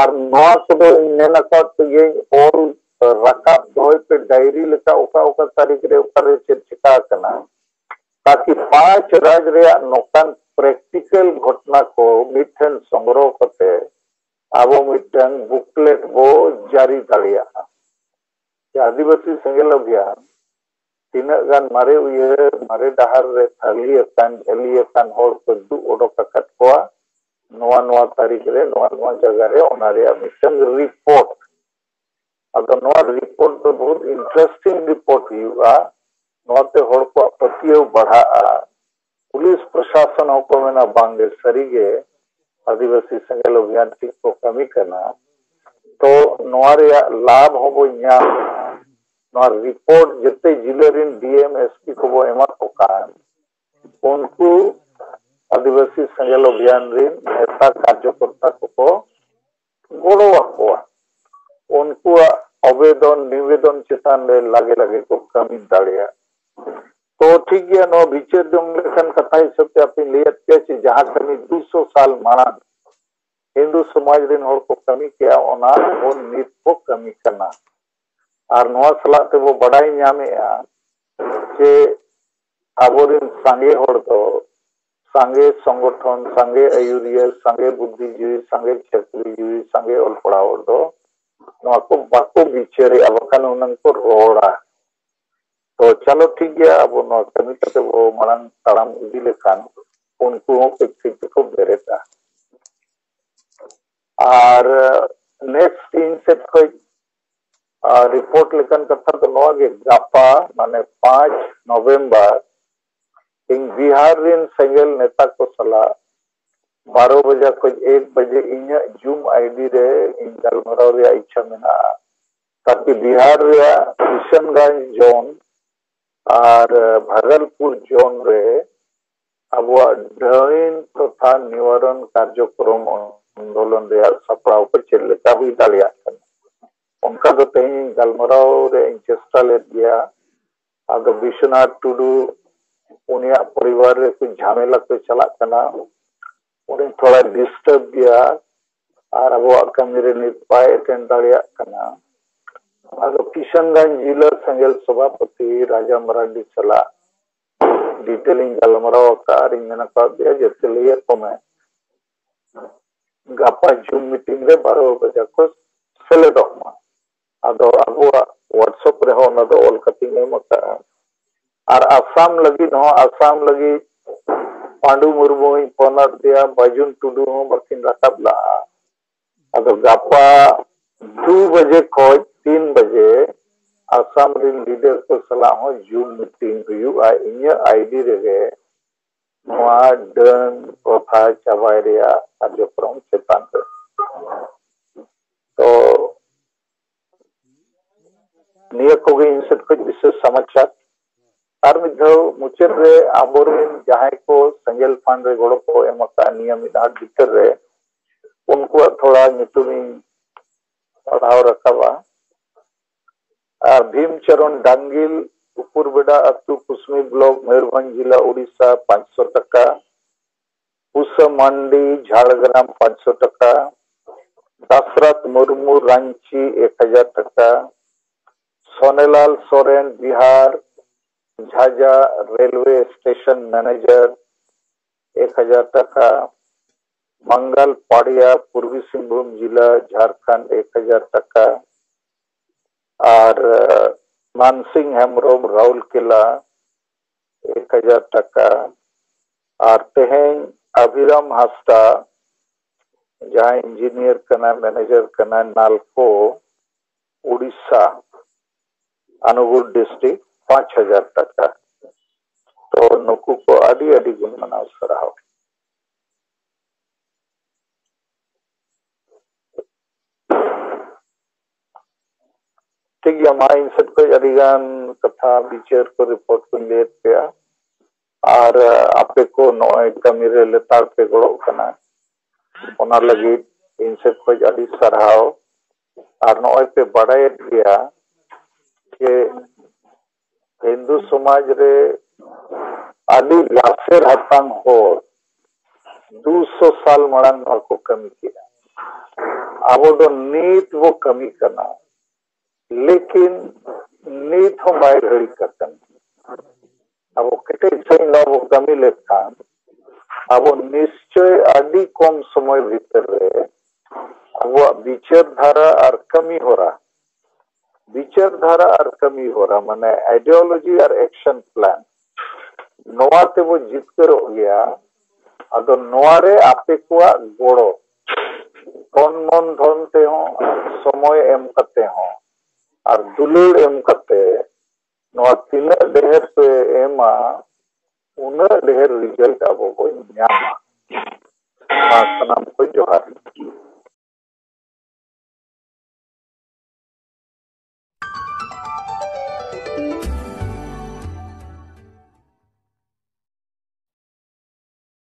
ᱟᱨ ᱱᱚᱣᱟ ᱠᱚᱫᱚ ᱤᱧ ᱢᱮᱱ ᱟᱠᱟᱫ ᱛᱮᱜᱮᱧ ᱚᱞ ᱨᱟᱠᱟᱵ ᱫᱚᱦᱚᱭ ᱯᱮ ᱰᱟᱭᱨᱤ ᱞᱮᱠᱟ, ᱚᱠᱟ ᱚᱠᱟ ᱛᱟᱹᱨᱤᱠᱷ ᱨᱮ ᱚᱠᱟᱨᱮ ᱪᱮᱫ ᱪᱤᱠᱟ ᱟᱠᱟᱱᱟ, ᱛᱟᱠᱤ ᱯᱟᱸᱪ ᱨᱟᱡᱽ ᱨᱮᱭᱟᱜ ᱱᱚᱝᱠᱟᱱ ᱯᱨᱮᱠᱴᱤᱠᱮᱞ ᱜᱷᱚᱴᱱᱟ ᱠᱚ ᱢᱤᱫᱴᱷᱮᱱ ᱥᱚᱝᱜᱨᱚᱦᱚ ᱠᱟᱛᱮ ᱟᱵᱚ ᱢᱤᱫᱴᱟᱝ ᱵᱩᱠᱞᱮᱴ ᱵᱚ ᱡᱟᱹᱨᱤ ᱫᱟᱲᱮᱭᱟᱜᱼᱟ᱾ ᱡᱮ ᱟᱹᱫᱤᱵᱟᱹᱥᱤ ᱥᱮᱸᱜᱮᱞ ᱚᱵᱷᱤᱭᱟᱱ ᱛᱤᱱᱟᱹᱜ ᱜᱟᱱ ᱢᱟᱨᱮ ᱩᱭᱦᱟᱹᱨ, ᱢᱟᱨᱮ ᱰᱟᱦᱟᱨ ᱨᱮ ᱛᱷᱟᱹᱞᱤ ᱟᱠᱟᱱ, ᱡᱷᱟᱹᱞᱤ ᱟᱠᱟᱱ ᱦᱚᱲ ᱠᱚ ᱫᱩᱜ ᱚᱰᱚᱠ ᱟᱠᱟᱫ ᱠᱚᱣᱟ, ᱱᱚᱣᱟ ᱱᱚᱣᱟ ᱛᱟᱹᱨᱤᱠᱷ ᱨᱮ ᱱᱚᱣᱟ ᱱᱚᱣᱟ ᱡᱟᱭᱜᱟ ᱨᱮ, ᱚᱱᱟ ᱨᱮᱭᱟᱜ ᱢᱤᱫᱴᱟᱝ ᱨᱤᱯᱳᱨᱴ᱾ ᱟᱫᱚ ᱱᱚᱣᱟ ᱨᱤᱯᱳᱨᱴ ᱫᱚ ᱵᱚᱦᱩᱛ ᱤᱱᱴᱟᱨᱮᱥᱴᱤᱝ ᱨᱤᱯᱳᱨᱴ ᱦᱩᱭᱩᱜᱼᱟ, ᱱᱚᱣᱟᱛᱮ ᱦᱚᱲ ᱠᱚᱣᱟᱜ ᱯᱟᱹᱛᱭᱟᱹᱣ ᱵᱟᱲᱦᱟᱜᱼᱟ᱾ ᱯᱩᱞᱤᱥ ᱯᱨᱚᱥᱟᱥᱚᱱ ᱦᱚᱸᱠᱚ ᱢᱮᱱᱟ, ᱵᱟᱝᱜᱮ, ᱥᱟᱹᱨᱤᱜᱮ ᱟᱹᱫᱤᱵᱟᱹᱥᱤ ᱥᱮᱸᱜᱮᱞ ᱚᱵᱷᱤᱭᱟᱱ ᱴᱷᱤᱠ ᱠᱚ ᱠᱟᱹᱢᱤ ᱠᱟᱱᱟ, ᱛᱚ ᱱᱚᱣᱟ ᱨᱮᱭᱟᱜ ᱞᱟᱵᱷ ᱦᱚᱸᱵᱚ ᱧᱟᱢᱟ᱾ ᱱᱚᱣᱟ ᱨᱤᱯᱳᱨᱴ ᱡᱮᱛᱮ ᱡᱤᱞᱟᱹ ᱨᱮᱱ ᱰᱤ ᱮᱢ, ᱮᱥ ᱯᱤ ᱠᱚᱵᱚ ᱮᱢᱟ ᱠᱚ ᱠᱟᱱ, ᱩᱱᱠᱩ ᱟᱹᱫᱤᱵᱟᱹᱥᱤ ᱥᱮᱸᱜᱮᱞ ᱚᱵᱷᱤᱭᱟᱱ ᱨᱮᱱ ᱱᱮᱛᱟ ᱠᱟᱨᱡᱚᱠᱚᱨᱛᱟ ᱠᱚᱠᱚ ᱜᱚᱲᱚ ᱟᱠᱚᱣᱟ᱾ ᱩᱱᱠᱩᱣᱟᱜ ᱟᱵᱮᱫᱚᱱ ᱱᱤᱵᱮᱫᱚᱱ ᱪᱮᱛᱟᱱ ᱨᱮ ᱞᱟᱜᱮ ᱞᱟᱜᱮ ᱠᱚ ᱠᱟᱹᱢᱤ ᱫᱟᱲᱮᱭᱟᱜ᱾ ᱛᱚ ᱴᱷᱤᱠ ᱜᱮᱭᱟ, ᱱᱚᱣᱟ ᱵᱤᱪᱟᱹᱨ ᱡᱚᱝ ᱞᱮᱠᱟᱱ ᱠᱟᱛᱷᱟ ᱦᱤᱥᱟᱹᱵ ᱛᱮ ᱟᱯᱮᱧ ᱞᱟᱹᱭᱟᱫ ᱯᱮᱭᱟ ᱡᱮ ᱡᱟᱦᱟᱸ ᱠᱟᱹᱢᱤ ᱫᱩᱥᱚ ᱥᱟᱞ ᱢᱟᱲᱟᱝ ᱦᱤᱱᱫᱩ ᱥᱚᱢᱟᱡᱽ ᱨᱮᱱ ᱦᱚᱲ ᱠᱚ ᱠᱟᱹᱢᱤ ᱠᱮᱜᱼᱟ, ᱚᱱᱟ ᱵᱚᱱ ᱱᱤᱛ ᱵᱚ ᱠᱟᱹᱢᱤ ᱠᱟᱱᱟ᱾ ᱟᱨ ᱱᱚᱣᱟ ᱥᱟᱞᱟᱜ ᱛᱮᱵᱚ ᱵᱟᱰᱟᱭ ᱧᱟᱢᱮᱜᱼᱟ ᱡᱮ ᱟᱵᱚᱨᱮᱱ ᱥᱟᱸᱜᱮ ᱦᱚᱲ ᱫᱚ, ᱥᱟᱸᱜᱮ ᱥᱚᱝᱜᱚᱴᱷᱚᱱ, ᱥᱟᱸᱜᱮ ᱟᱹᱭᱩᱨᱤᱭᱟᱹ, ᱥᱟᱸᱜᱮ ᱵᱩᱫᱽᱫᱷᱤᱡᱤᱵᱤ, ᱥᱟᱸᱜᱮ ᱪᱟᱹᱠᱨᱤᱡᱤᱵᱤ, ᱥᱟᱸᱜᱮ ᱚᱞ ᱯᱟᱲᱦᱟᱣ ᱦᱚᱲ ᱫᱚ ᱱᱚᱣᱟ ᱠᱚ ᱵᱟᱠᱚ ᱵᱤᱪᱟᱹᱨᱮᱜᱼᱟ, ᱵᱟᱠᱷᱟᱱ ᱦᱩᱱᱟᱹᱝ ᱠᱚ ᱨᱚᱲᱟ᱾ ᱛᱚ ᱪᱚᱞᱚ ᱴᱷᱤᱠ ᱜᱮᱭᱟ, ᱟᱵᱚ ᱱᱚᱣᱟ ᱠᱟᱹᱢᱤ ᱠᱟᱛᱮ ᱵᱚ ᱢᱟᱲᱟᱝ ᱛᱟᱲᱟᱢ ᱤᱫᱤ ᱞᱮᱠᱷᱟᱱ ᱩᱱᱠᱩ ᱦᱚᱸ ᱠᱟᱹᱡ ᱠᱟᱹᱡ ᱛᱮᱠᱚ ᱵᱮᱨᱮᱫᱼᱟ᱾ ᱟᱨ ᱱᱮᱠᱥᱴ ᱤᱧ ᱥᱮᱫ ᱠᱷᱚᱱ ᱨᱤᱯᱳᱨᱴ ᱞᱮᱠᱟᱱ ᱠᱟᱛᱷᱟ ᱫᱚ ᱱᱚᱣᱟ ᱜᱮ, ᱜᱟᱯᱟ ᱢᱟᱱᱮ ᱯᱟᱸᱪ ᱱᱚᱵᱷᱮᱢᱵᱚᱨ ᱤᱧ ᱵᱤᱦᱟᱨ ᱨᱮᱱ ᱥᱮᱸᱜᱮᱞ ᱱᱮᱛᱟ ᱠᱚ ᱥᱟᱞᱟᱜ ᱵᱟᱨᱚ ᱵᱟᱡᱟ ᱠᱷᱚᱱ ᱮᱠ ᱵᱟᱡᱮ ᱤᱧᱟᱹᱜ ᱡᱩᱢ ᱟᱭᱰᱤ ᱨᱮ ᱤᱧ ᱜᱟᱞᱢᱟᱨᱟᱣ ᱨᱮᱭᱟᱜ ᱤᱪᱪᱷᱟ ᱢᱮᱱᱟᱜᱼᱟ, ᱛᱟᱠᱤ ᱵᱤᱦᱟᱨ ᱨᱮᱭᱟᱜ ᱠᱤᱥᱟᱱᱜᱚᱸᱡᱽ ᱡᱳᱱ ᱟᱨ ᱵᱷᱟᱜᱚᱞᱯᱩᱨ ᱡᱳᱱ ᱨᱮ ᱟᱵᱚᱣᱟᱜ ᱰᱟᱹᱱ ᱛᱚᱛᱷᱟ ᱱᱤᱣᱟᱨᱚᱱ ᱠᱟᱨᱡᱚᱠᱨᱚᱢ ᱟᱱᱫᱳᱞᱚᱱ ᱨᱮᱭᱟᱜ ᱥᱟᱯᱲᱟᱣ ᱠᱚ ᱪᱮᱫ ᱞᱮᱠᱟ ᱦᱩᱭ ᱫᱟᱲᱮᱭᱟᱜ ᱠᱟᱱᱟ᱾ ᱚᱱᱠᱟ ᱫᱚ ᱛᱮᱦᱮᱧ ᱜᱟᱞᱢᱟᱨᱟᱣ ᱨᱮ ᱤᱧ ᱪᱮᱥᱴᱟ ᱞᱮᱫ ᱜᱮᱭᱟ᱾ ᱟᱫᱚ ᱵᱤᱥᱣᱚᱱᱟᱛᱷ ᱴᱩᱰᱩ ᱩᱱᱤᱭᱟᱜ ᱯᱚᱨᱤᱵᱟᱨ ᱨᱮ ᱠᱩᱪ ᱡᱷᱟᱢᱮᱞᱟ ᱠᱚ ᱪᱟᱞᱟᱜ ᱠᱟᱱᱟ, ᱩᱱᱤ ᱛᱷᱚᱲᱟ ᱰᱤᱥᱴᱟᱨᱵ ᱜᱮᱭᱟ ᱟᱨ ᱟᱵᱚᱣᱟᱜ ᱠᱟᱹᱢᱤ ᱨᱮ ᱱᱤᱛ ᱵᱟᱭ ᱮᱴᱮᱱᱰ ᱫᱟᱲᱮᱭᱟᱜ ᱠᱟᱱᱟ᱾ ᱟᱫᱚ ᱠᱤᱥᱟᱱᱜᱚᱸᱡᱽ ᱡᱤᱞᱟ ᱥᱮᱸᱜᱮᱞ ᱥᱚᱵᱷᱟᱯᱚᱛᱤ ᱨᱟᱡᱟ ᱢᱟᱨᱟᱱᱰᱤ ᱥᱟᱞᱟᱜ ᱰᱤᱴᱮᱞ ᱤᱧ ᱜᱟᱞᱢᱟᱨᱟᱣ ᱟᱠᱟᱫ ᱟᱨ ᱤᱧ ᱢᱮᱱ ᱟᱠᱟᱫ ᱫᱮᱭᱟ ᱡᱟᱛᱮ ᱞᱟᱹᱭ ᱟᱠᱚ ᱢᱮ ᱜᱟᱯᱟ ᱡᱩᱢ ᱢᱤᱴᱤᱝ ᱨᱮ ᱵᱟᱨᱚ ᱵᱟᱡᱟ ᱠᱚ ᱥᱮᱞᱮᱫᱚᱜ ᱢᱟ᱾ ᱟᱫᱚ ᱟᱵᱚᱣᱟᱜ WhatsApp ᱨᱮᱦᱚᱸ ᱚᱱᱟ ᱫᱚ ᱚᱞ ᱠᱟᱛᱮᱧ ᱮᱢ ᱟᱠᱟᱫᱼᱟ᱾ ᱟᱨ ᱟᱥᱟᱢ ᱞᱟᱹᱜᱤᱫ ᱦᱚᱸ, ᱟᱥᱟᱢ ᱞᱟᱹᱜᱤᱫ ᱯᱟᱸᱰᱩ ᱢᱩᱨᱢᱩᱧ ᱯᱷᱳᱱ ᱟᱫ ᱫᱮᱭᱟ, ᱵᱟᱹᱡᱩᱱ ᱴᱩᱰᱩ ᱦᱚᱸ ᱵᱟᱹᱠᱤᱱ ᱨᱟᱠᱟᱵ ᱞᱟᱜᱼᱟ᱾ ᱟᱫᱚ ᱜᱟᱯᱟ ᱫᱩ ᱵᱟᱡᱮ ᱠᱷᱚᱱ ᱛᱤᱱ ᱵᱟᱡᱮ ᱟᱥᱟᱢ ᱨᱮᱱ ᱞᱤᱰᱟᱨ ᱠᱚ ᱥᱟᱞᱟᱜ ᱦᱚᱸ ᱡᱩᱢ ᱢᱤᱴᱤᱝ ᱦᱩᱭᱩᱜᱼᱟ ᱤᱧᱟᱹᱜ ᱟᱭᱰᱤ ᱨᱮᱜᱮ, ᱱᱚᱣᱟ ᱰᱟᱹᱱ ᱯᱨᱚᱛᱷᱟ ᱪᱟᱵᱟᱭ ᱨᱮᱭᱟᱜ ᱠᱟᱨᱡᱚᱠᱨᱚᱢ ᱪᱮᱛᱟᱱ ᱨᱮ᱾ ᱛᱚ ᱱᱤᱭᱟᱹ ᱠᱚᱜᱮ ᱤᱧ ᱥᱮᱫ ᱠᱷᱚᱱ ᱵᱤᱥᱮᱥ ᱥᱚᱢᱟᱪᱟᱨ᱾ ᱟᱨ ᱢᱤᱫ ᱫᱷᱟᱣ ᱢᱩᱪᱟᱹᱫ ᱨᱮ ᱟᱵᱚᱨᱮᱱ ᱡᱟᱦᱟᱸᱭ ᱠᱚ ᱥᱮᱸᱜᱮᱞ ᱯᱷᱟᱱᱰ ᱨᱮ ᱜᱚᱲᱚ ᱠᱚ ᱮᱢ ᱟᱠᱟᱫ ᱱᱤᱭᱟᱹ ᱢᱤᱫ ᱦᱟᱴ ᱵᱷᱤᱛᱟᱹᱨ ᱨᱮ, ᱩᱱᱠᱩᱣᱟᱜ ᱛᱷᱚᱲᱟ ᱧᱩᱛᱩᱢ ᱤᱧ ᱯᱟᱲᱦᱟᱣ ᱨᱟᱠᱟᱵᱟ᱾ ᱟᱨ ᱵᱷᱤᱢ ᱪᱚᱨᱚᱱ ᱰᱟᱝᱜᱤᱞ, ᱩᱯᱩᱨᱵᱮᱰᱟ ᱟᱹᱛᱩ, ᱠᱩᱥᱢᱤ ᱵᱞᱚᱠ, ᱢᱚᱭᱩᱨᱵᱷᱚᱸᱡᱽ ᱡᱤᱞᱟ, ᱳᱰᱤᱥᱟ, ᱯᱟᱸᱪᱥᱚ ᱴᱟᱠᱟ᱾ ᱯᱩᱥᱟ ᱢᱟᱱᱰᱤ, ᱡᱷᱟᱲᱜᱨᱟᱢ, ᱯᱟᱸᱪᱥᱚ ᱴᱟᱠᱟ᱾ ᱫᱟᱥᱨᱟᱛ ᱢᱩᱨᱢᱩ, ᱨᱟᱸᱪᱤ, ᱮᱠ ᱦᱟᱡᱟᱨ ᱴᱟᱠᱟ᱾ Sonelal Soren, Bihar, Jhajha railway station manager, ᱮᱠ ᱦᱟᱡᱟᱨ ᱴᱟᱠᱟ᱾ ᱢᱟᱝᱜᱟᱞ ᱯᱟᱲᱤᱭᱟ, ᱯᱩᱨᱵᱤ ᱥᱤᱝᱵᱷᱩᱢ ᱡᱤᱞᱟ, ᱡᱷᱟᱲᱠᱷᱚᱸᱰ, ᱮᱠ ᱦᱟᱡᱟᱨ ᱴᱟᱠᱟ᱾ ᱟᱨ, ᱟᱸ, ᱢᱟᱱᱥᱤᱝ ᱦᱮᱢᱵᱨᱚᱢ, ᱨᱟᱩᱨᱠᱮᱞᱟ, ᱮᱠ ᱦᱟᱡᱟᱨ ᱴᱟᱠᱟ᱾ ᱟᱨ ᱛᱮᱦᱮᱧ ᱟᱵᱷᱤᱨᱟᱢ ᱦᱟᱸᱥᱫᱟ, ᱡᱟᱦᱟᱸᱭ ᱤᱧᱡᱤᱱᱤᱭᱟᱨ ᱠᱟᱱᱟᱭ, ᱢᱮᱱᱮᱡᱟᱨ ᱠᱟᱱᱟᱭ, ᱱᱟᱞᱠᱳ, ᱩᱰᱤᱥᱟ, ᱟᱱᱩᱜᱩᱲ ᱰᱤᱥᱴᱨᱤᱠᱴ, ᱯᱟᱸᱪ ᱦᱟᱡᱟᱨ ᱴᱟᱠᱟ᱾ ᱛᱚ, ᱱᱩᱠᱩ ᱠᱚ ᱟᱹᱰᱤ ᱟᱹᱰᱤ ᱜᱩᱱ ᱢᱟᱱᱟᱣ ᱥᱟᱨᱦᱟᱣ᱾ ᱴᱷᱤᱠ ᱜᱮᱭᱟ, ᱢᱟ ᱤᱧ ᱥᱮᱫ ᱠᱷᱚᱱ ᱟᱹᱰᱤ ᱜᱟᱱ ᱠᱟᱛᱷᱟ, ᱵᱤᱪᱟᱹᱨ ᱠᱚ, ᱨᱤᱯᱳᱨᱴ ᱠᱚᱧ ᱞᱟᱹᱭᱟᱫ ᱯᱮᱭᱟ᱾ ᱟᱨ, ᱟᱯᱮ ᱠᱚ ᱱᱚᱜᱼᱚᱭ ᱠᱟᱹᱢᱤ ᱨᱮ ᱞᱮᱛᱟᱲ ᱯᱮ ᱜᱚᱲᱚᱜ ᱠᱟᱱᱟ, ᱚᱱᱟ ᱞᱟᱹᱜᱤᱫ ᱤᱧ ᱥᱮᱫ ᱠᱷᱚᱱ ᱟᱹᱰᱤ ᱥᱟᱨᱦᱟᱣ᱾ ᱟᱨ ᱱᱚᱜᱼᱚᱭ ᱯᱮ ᱵᱟᱰᱟᱭᱮᱫ ᱜᱮᱭᱟ ᱡᱮ ᱦᱤᱱᱫᱩ ᱥᱚᱢᱟᱡᱽ ᱨᱮ ᱟᱹᱰᱤ ᱞᱟᱥᱮᱨ ᱦᱟᱛᱟᱝ ᱦᱚᱲ ᱫᱩᱥᱚ ᱥᱟᱞ ᱢᱟᱲᱟᱝ ᱱᱚᱣᱟ ᱠᱚ ᱠᱟᱹᱢᱤ ᱠᱮᱫᱟ᱾ ᱟᱵᱚ ᱫᱚ ᱱᱤᱛ ᱵᱚ ᱠᱟᱹᱢᱤ ᱠᱟᱱᱟ, ᱞᱮᱠᱤᱱ ᱱᱤᱛ ᱦᱚᱸ ᱵᱟᱭ ᱜᱷᱟᱹᱲᱤᱠ ᱟᱠᱟᱱᱟ᱾ ᱟᱵᱚ ᱠᱮᱴᱮᱡ ᱥᱟᱺᱦᱤᱡ ᱱᱚᱣᱟ ᱵᱚ ᱠᱟᱹᱢᱤ ᱞᱮᱠᱷᱟᱱ, ᱟᱵᱚ ᱱᱤᱥᱪᱚᱭ ᱟᱹᱰᱤ ᱠᱚᱢ ᱥᱚᱢᱚᱭ ᱵᱷᱤᱛᱤᱨ ᱨᱮ ᱟᱵᱚᱣᱟᱜ ᱵᱤᱪᱟᱹᱨ ᱫᱷᱟᱨᱟ ᱟᱨ ᱠᱟᱹᱢᱤ ᱦᱚᱨᱟ, ᱵᱤᱪᱟᱹᱨ ᱫᱷᱟᱨᱟ ᱟᱨ ᱠᱟᱹᱢᱤ ᱦᱚᱨᱟ, ᱢᱟᱱᱮ ideology ᱟᱨ action plan, ᱱᱚᱣᱟ ᱛᱮᱵᱚ ᱡᱤᱛᱠᱟᱹᱨᱚᱜ ᱜᱮᱭᱟ᱾ ᱟᱫᱚ ᱱᱚᱣᱟ ᱨᱮ ᱟᱯᱮ ᱠᱚᱣᱟᱜ ᱜᱚᱲᱚ, ᱛᱚᱱ ᱢᱚᱱ ᱫᱷᱚᱱ ᱛᱮᱦᱚᱸ, ᱥᱚᱢᱚᱭ ᱮᱢ ᱠᱟᱛᱮ ᱦᱚᱸ, ᱟᱨ ᱫᱩᱞᱟᱹᱲ ᱮᱢ ᱠᱟᱛᱮ, ᱱᱚᱣᱟ ᱛᱤᱱᱟᱹᱜ ᱰᱷᱮᱨ ᱯᱮ ᱮᱢᱟ, ᱩᱱᱟᱹᱜ ᱰᱷᱮᱨ ᱨᱤᱡᱟᱞᱴ ᱟᱵᱚ ᱵᱚᱱ ᱧᱟᱢᱟ᱾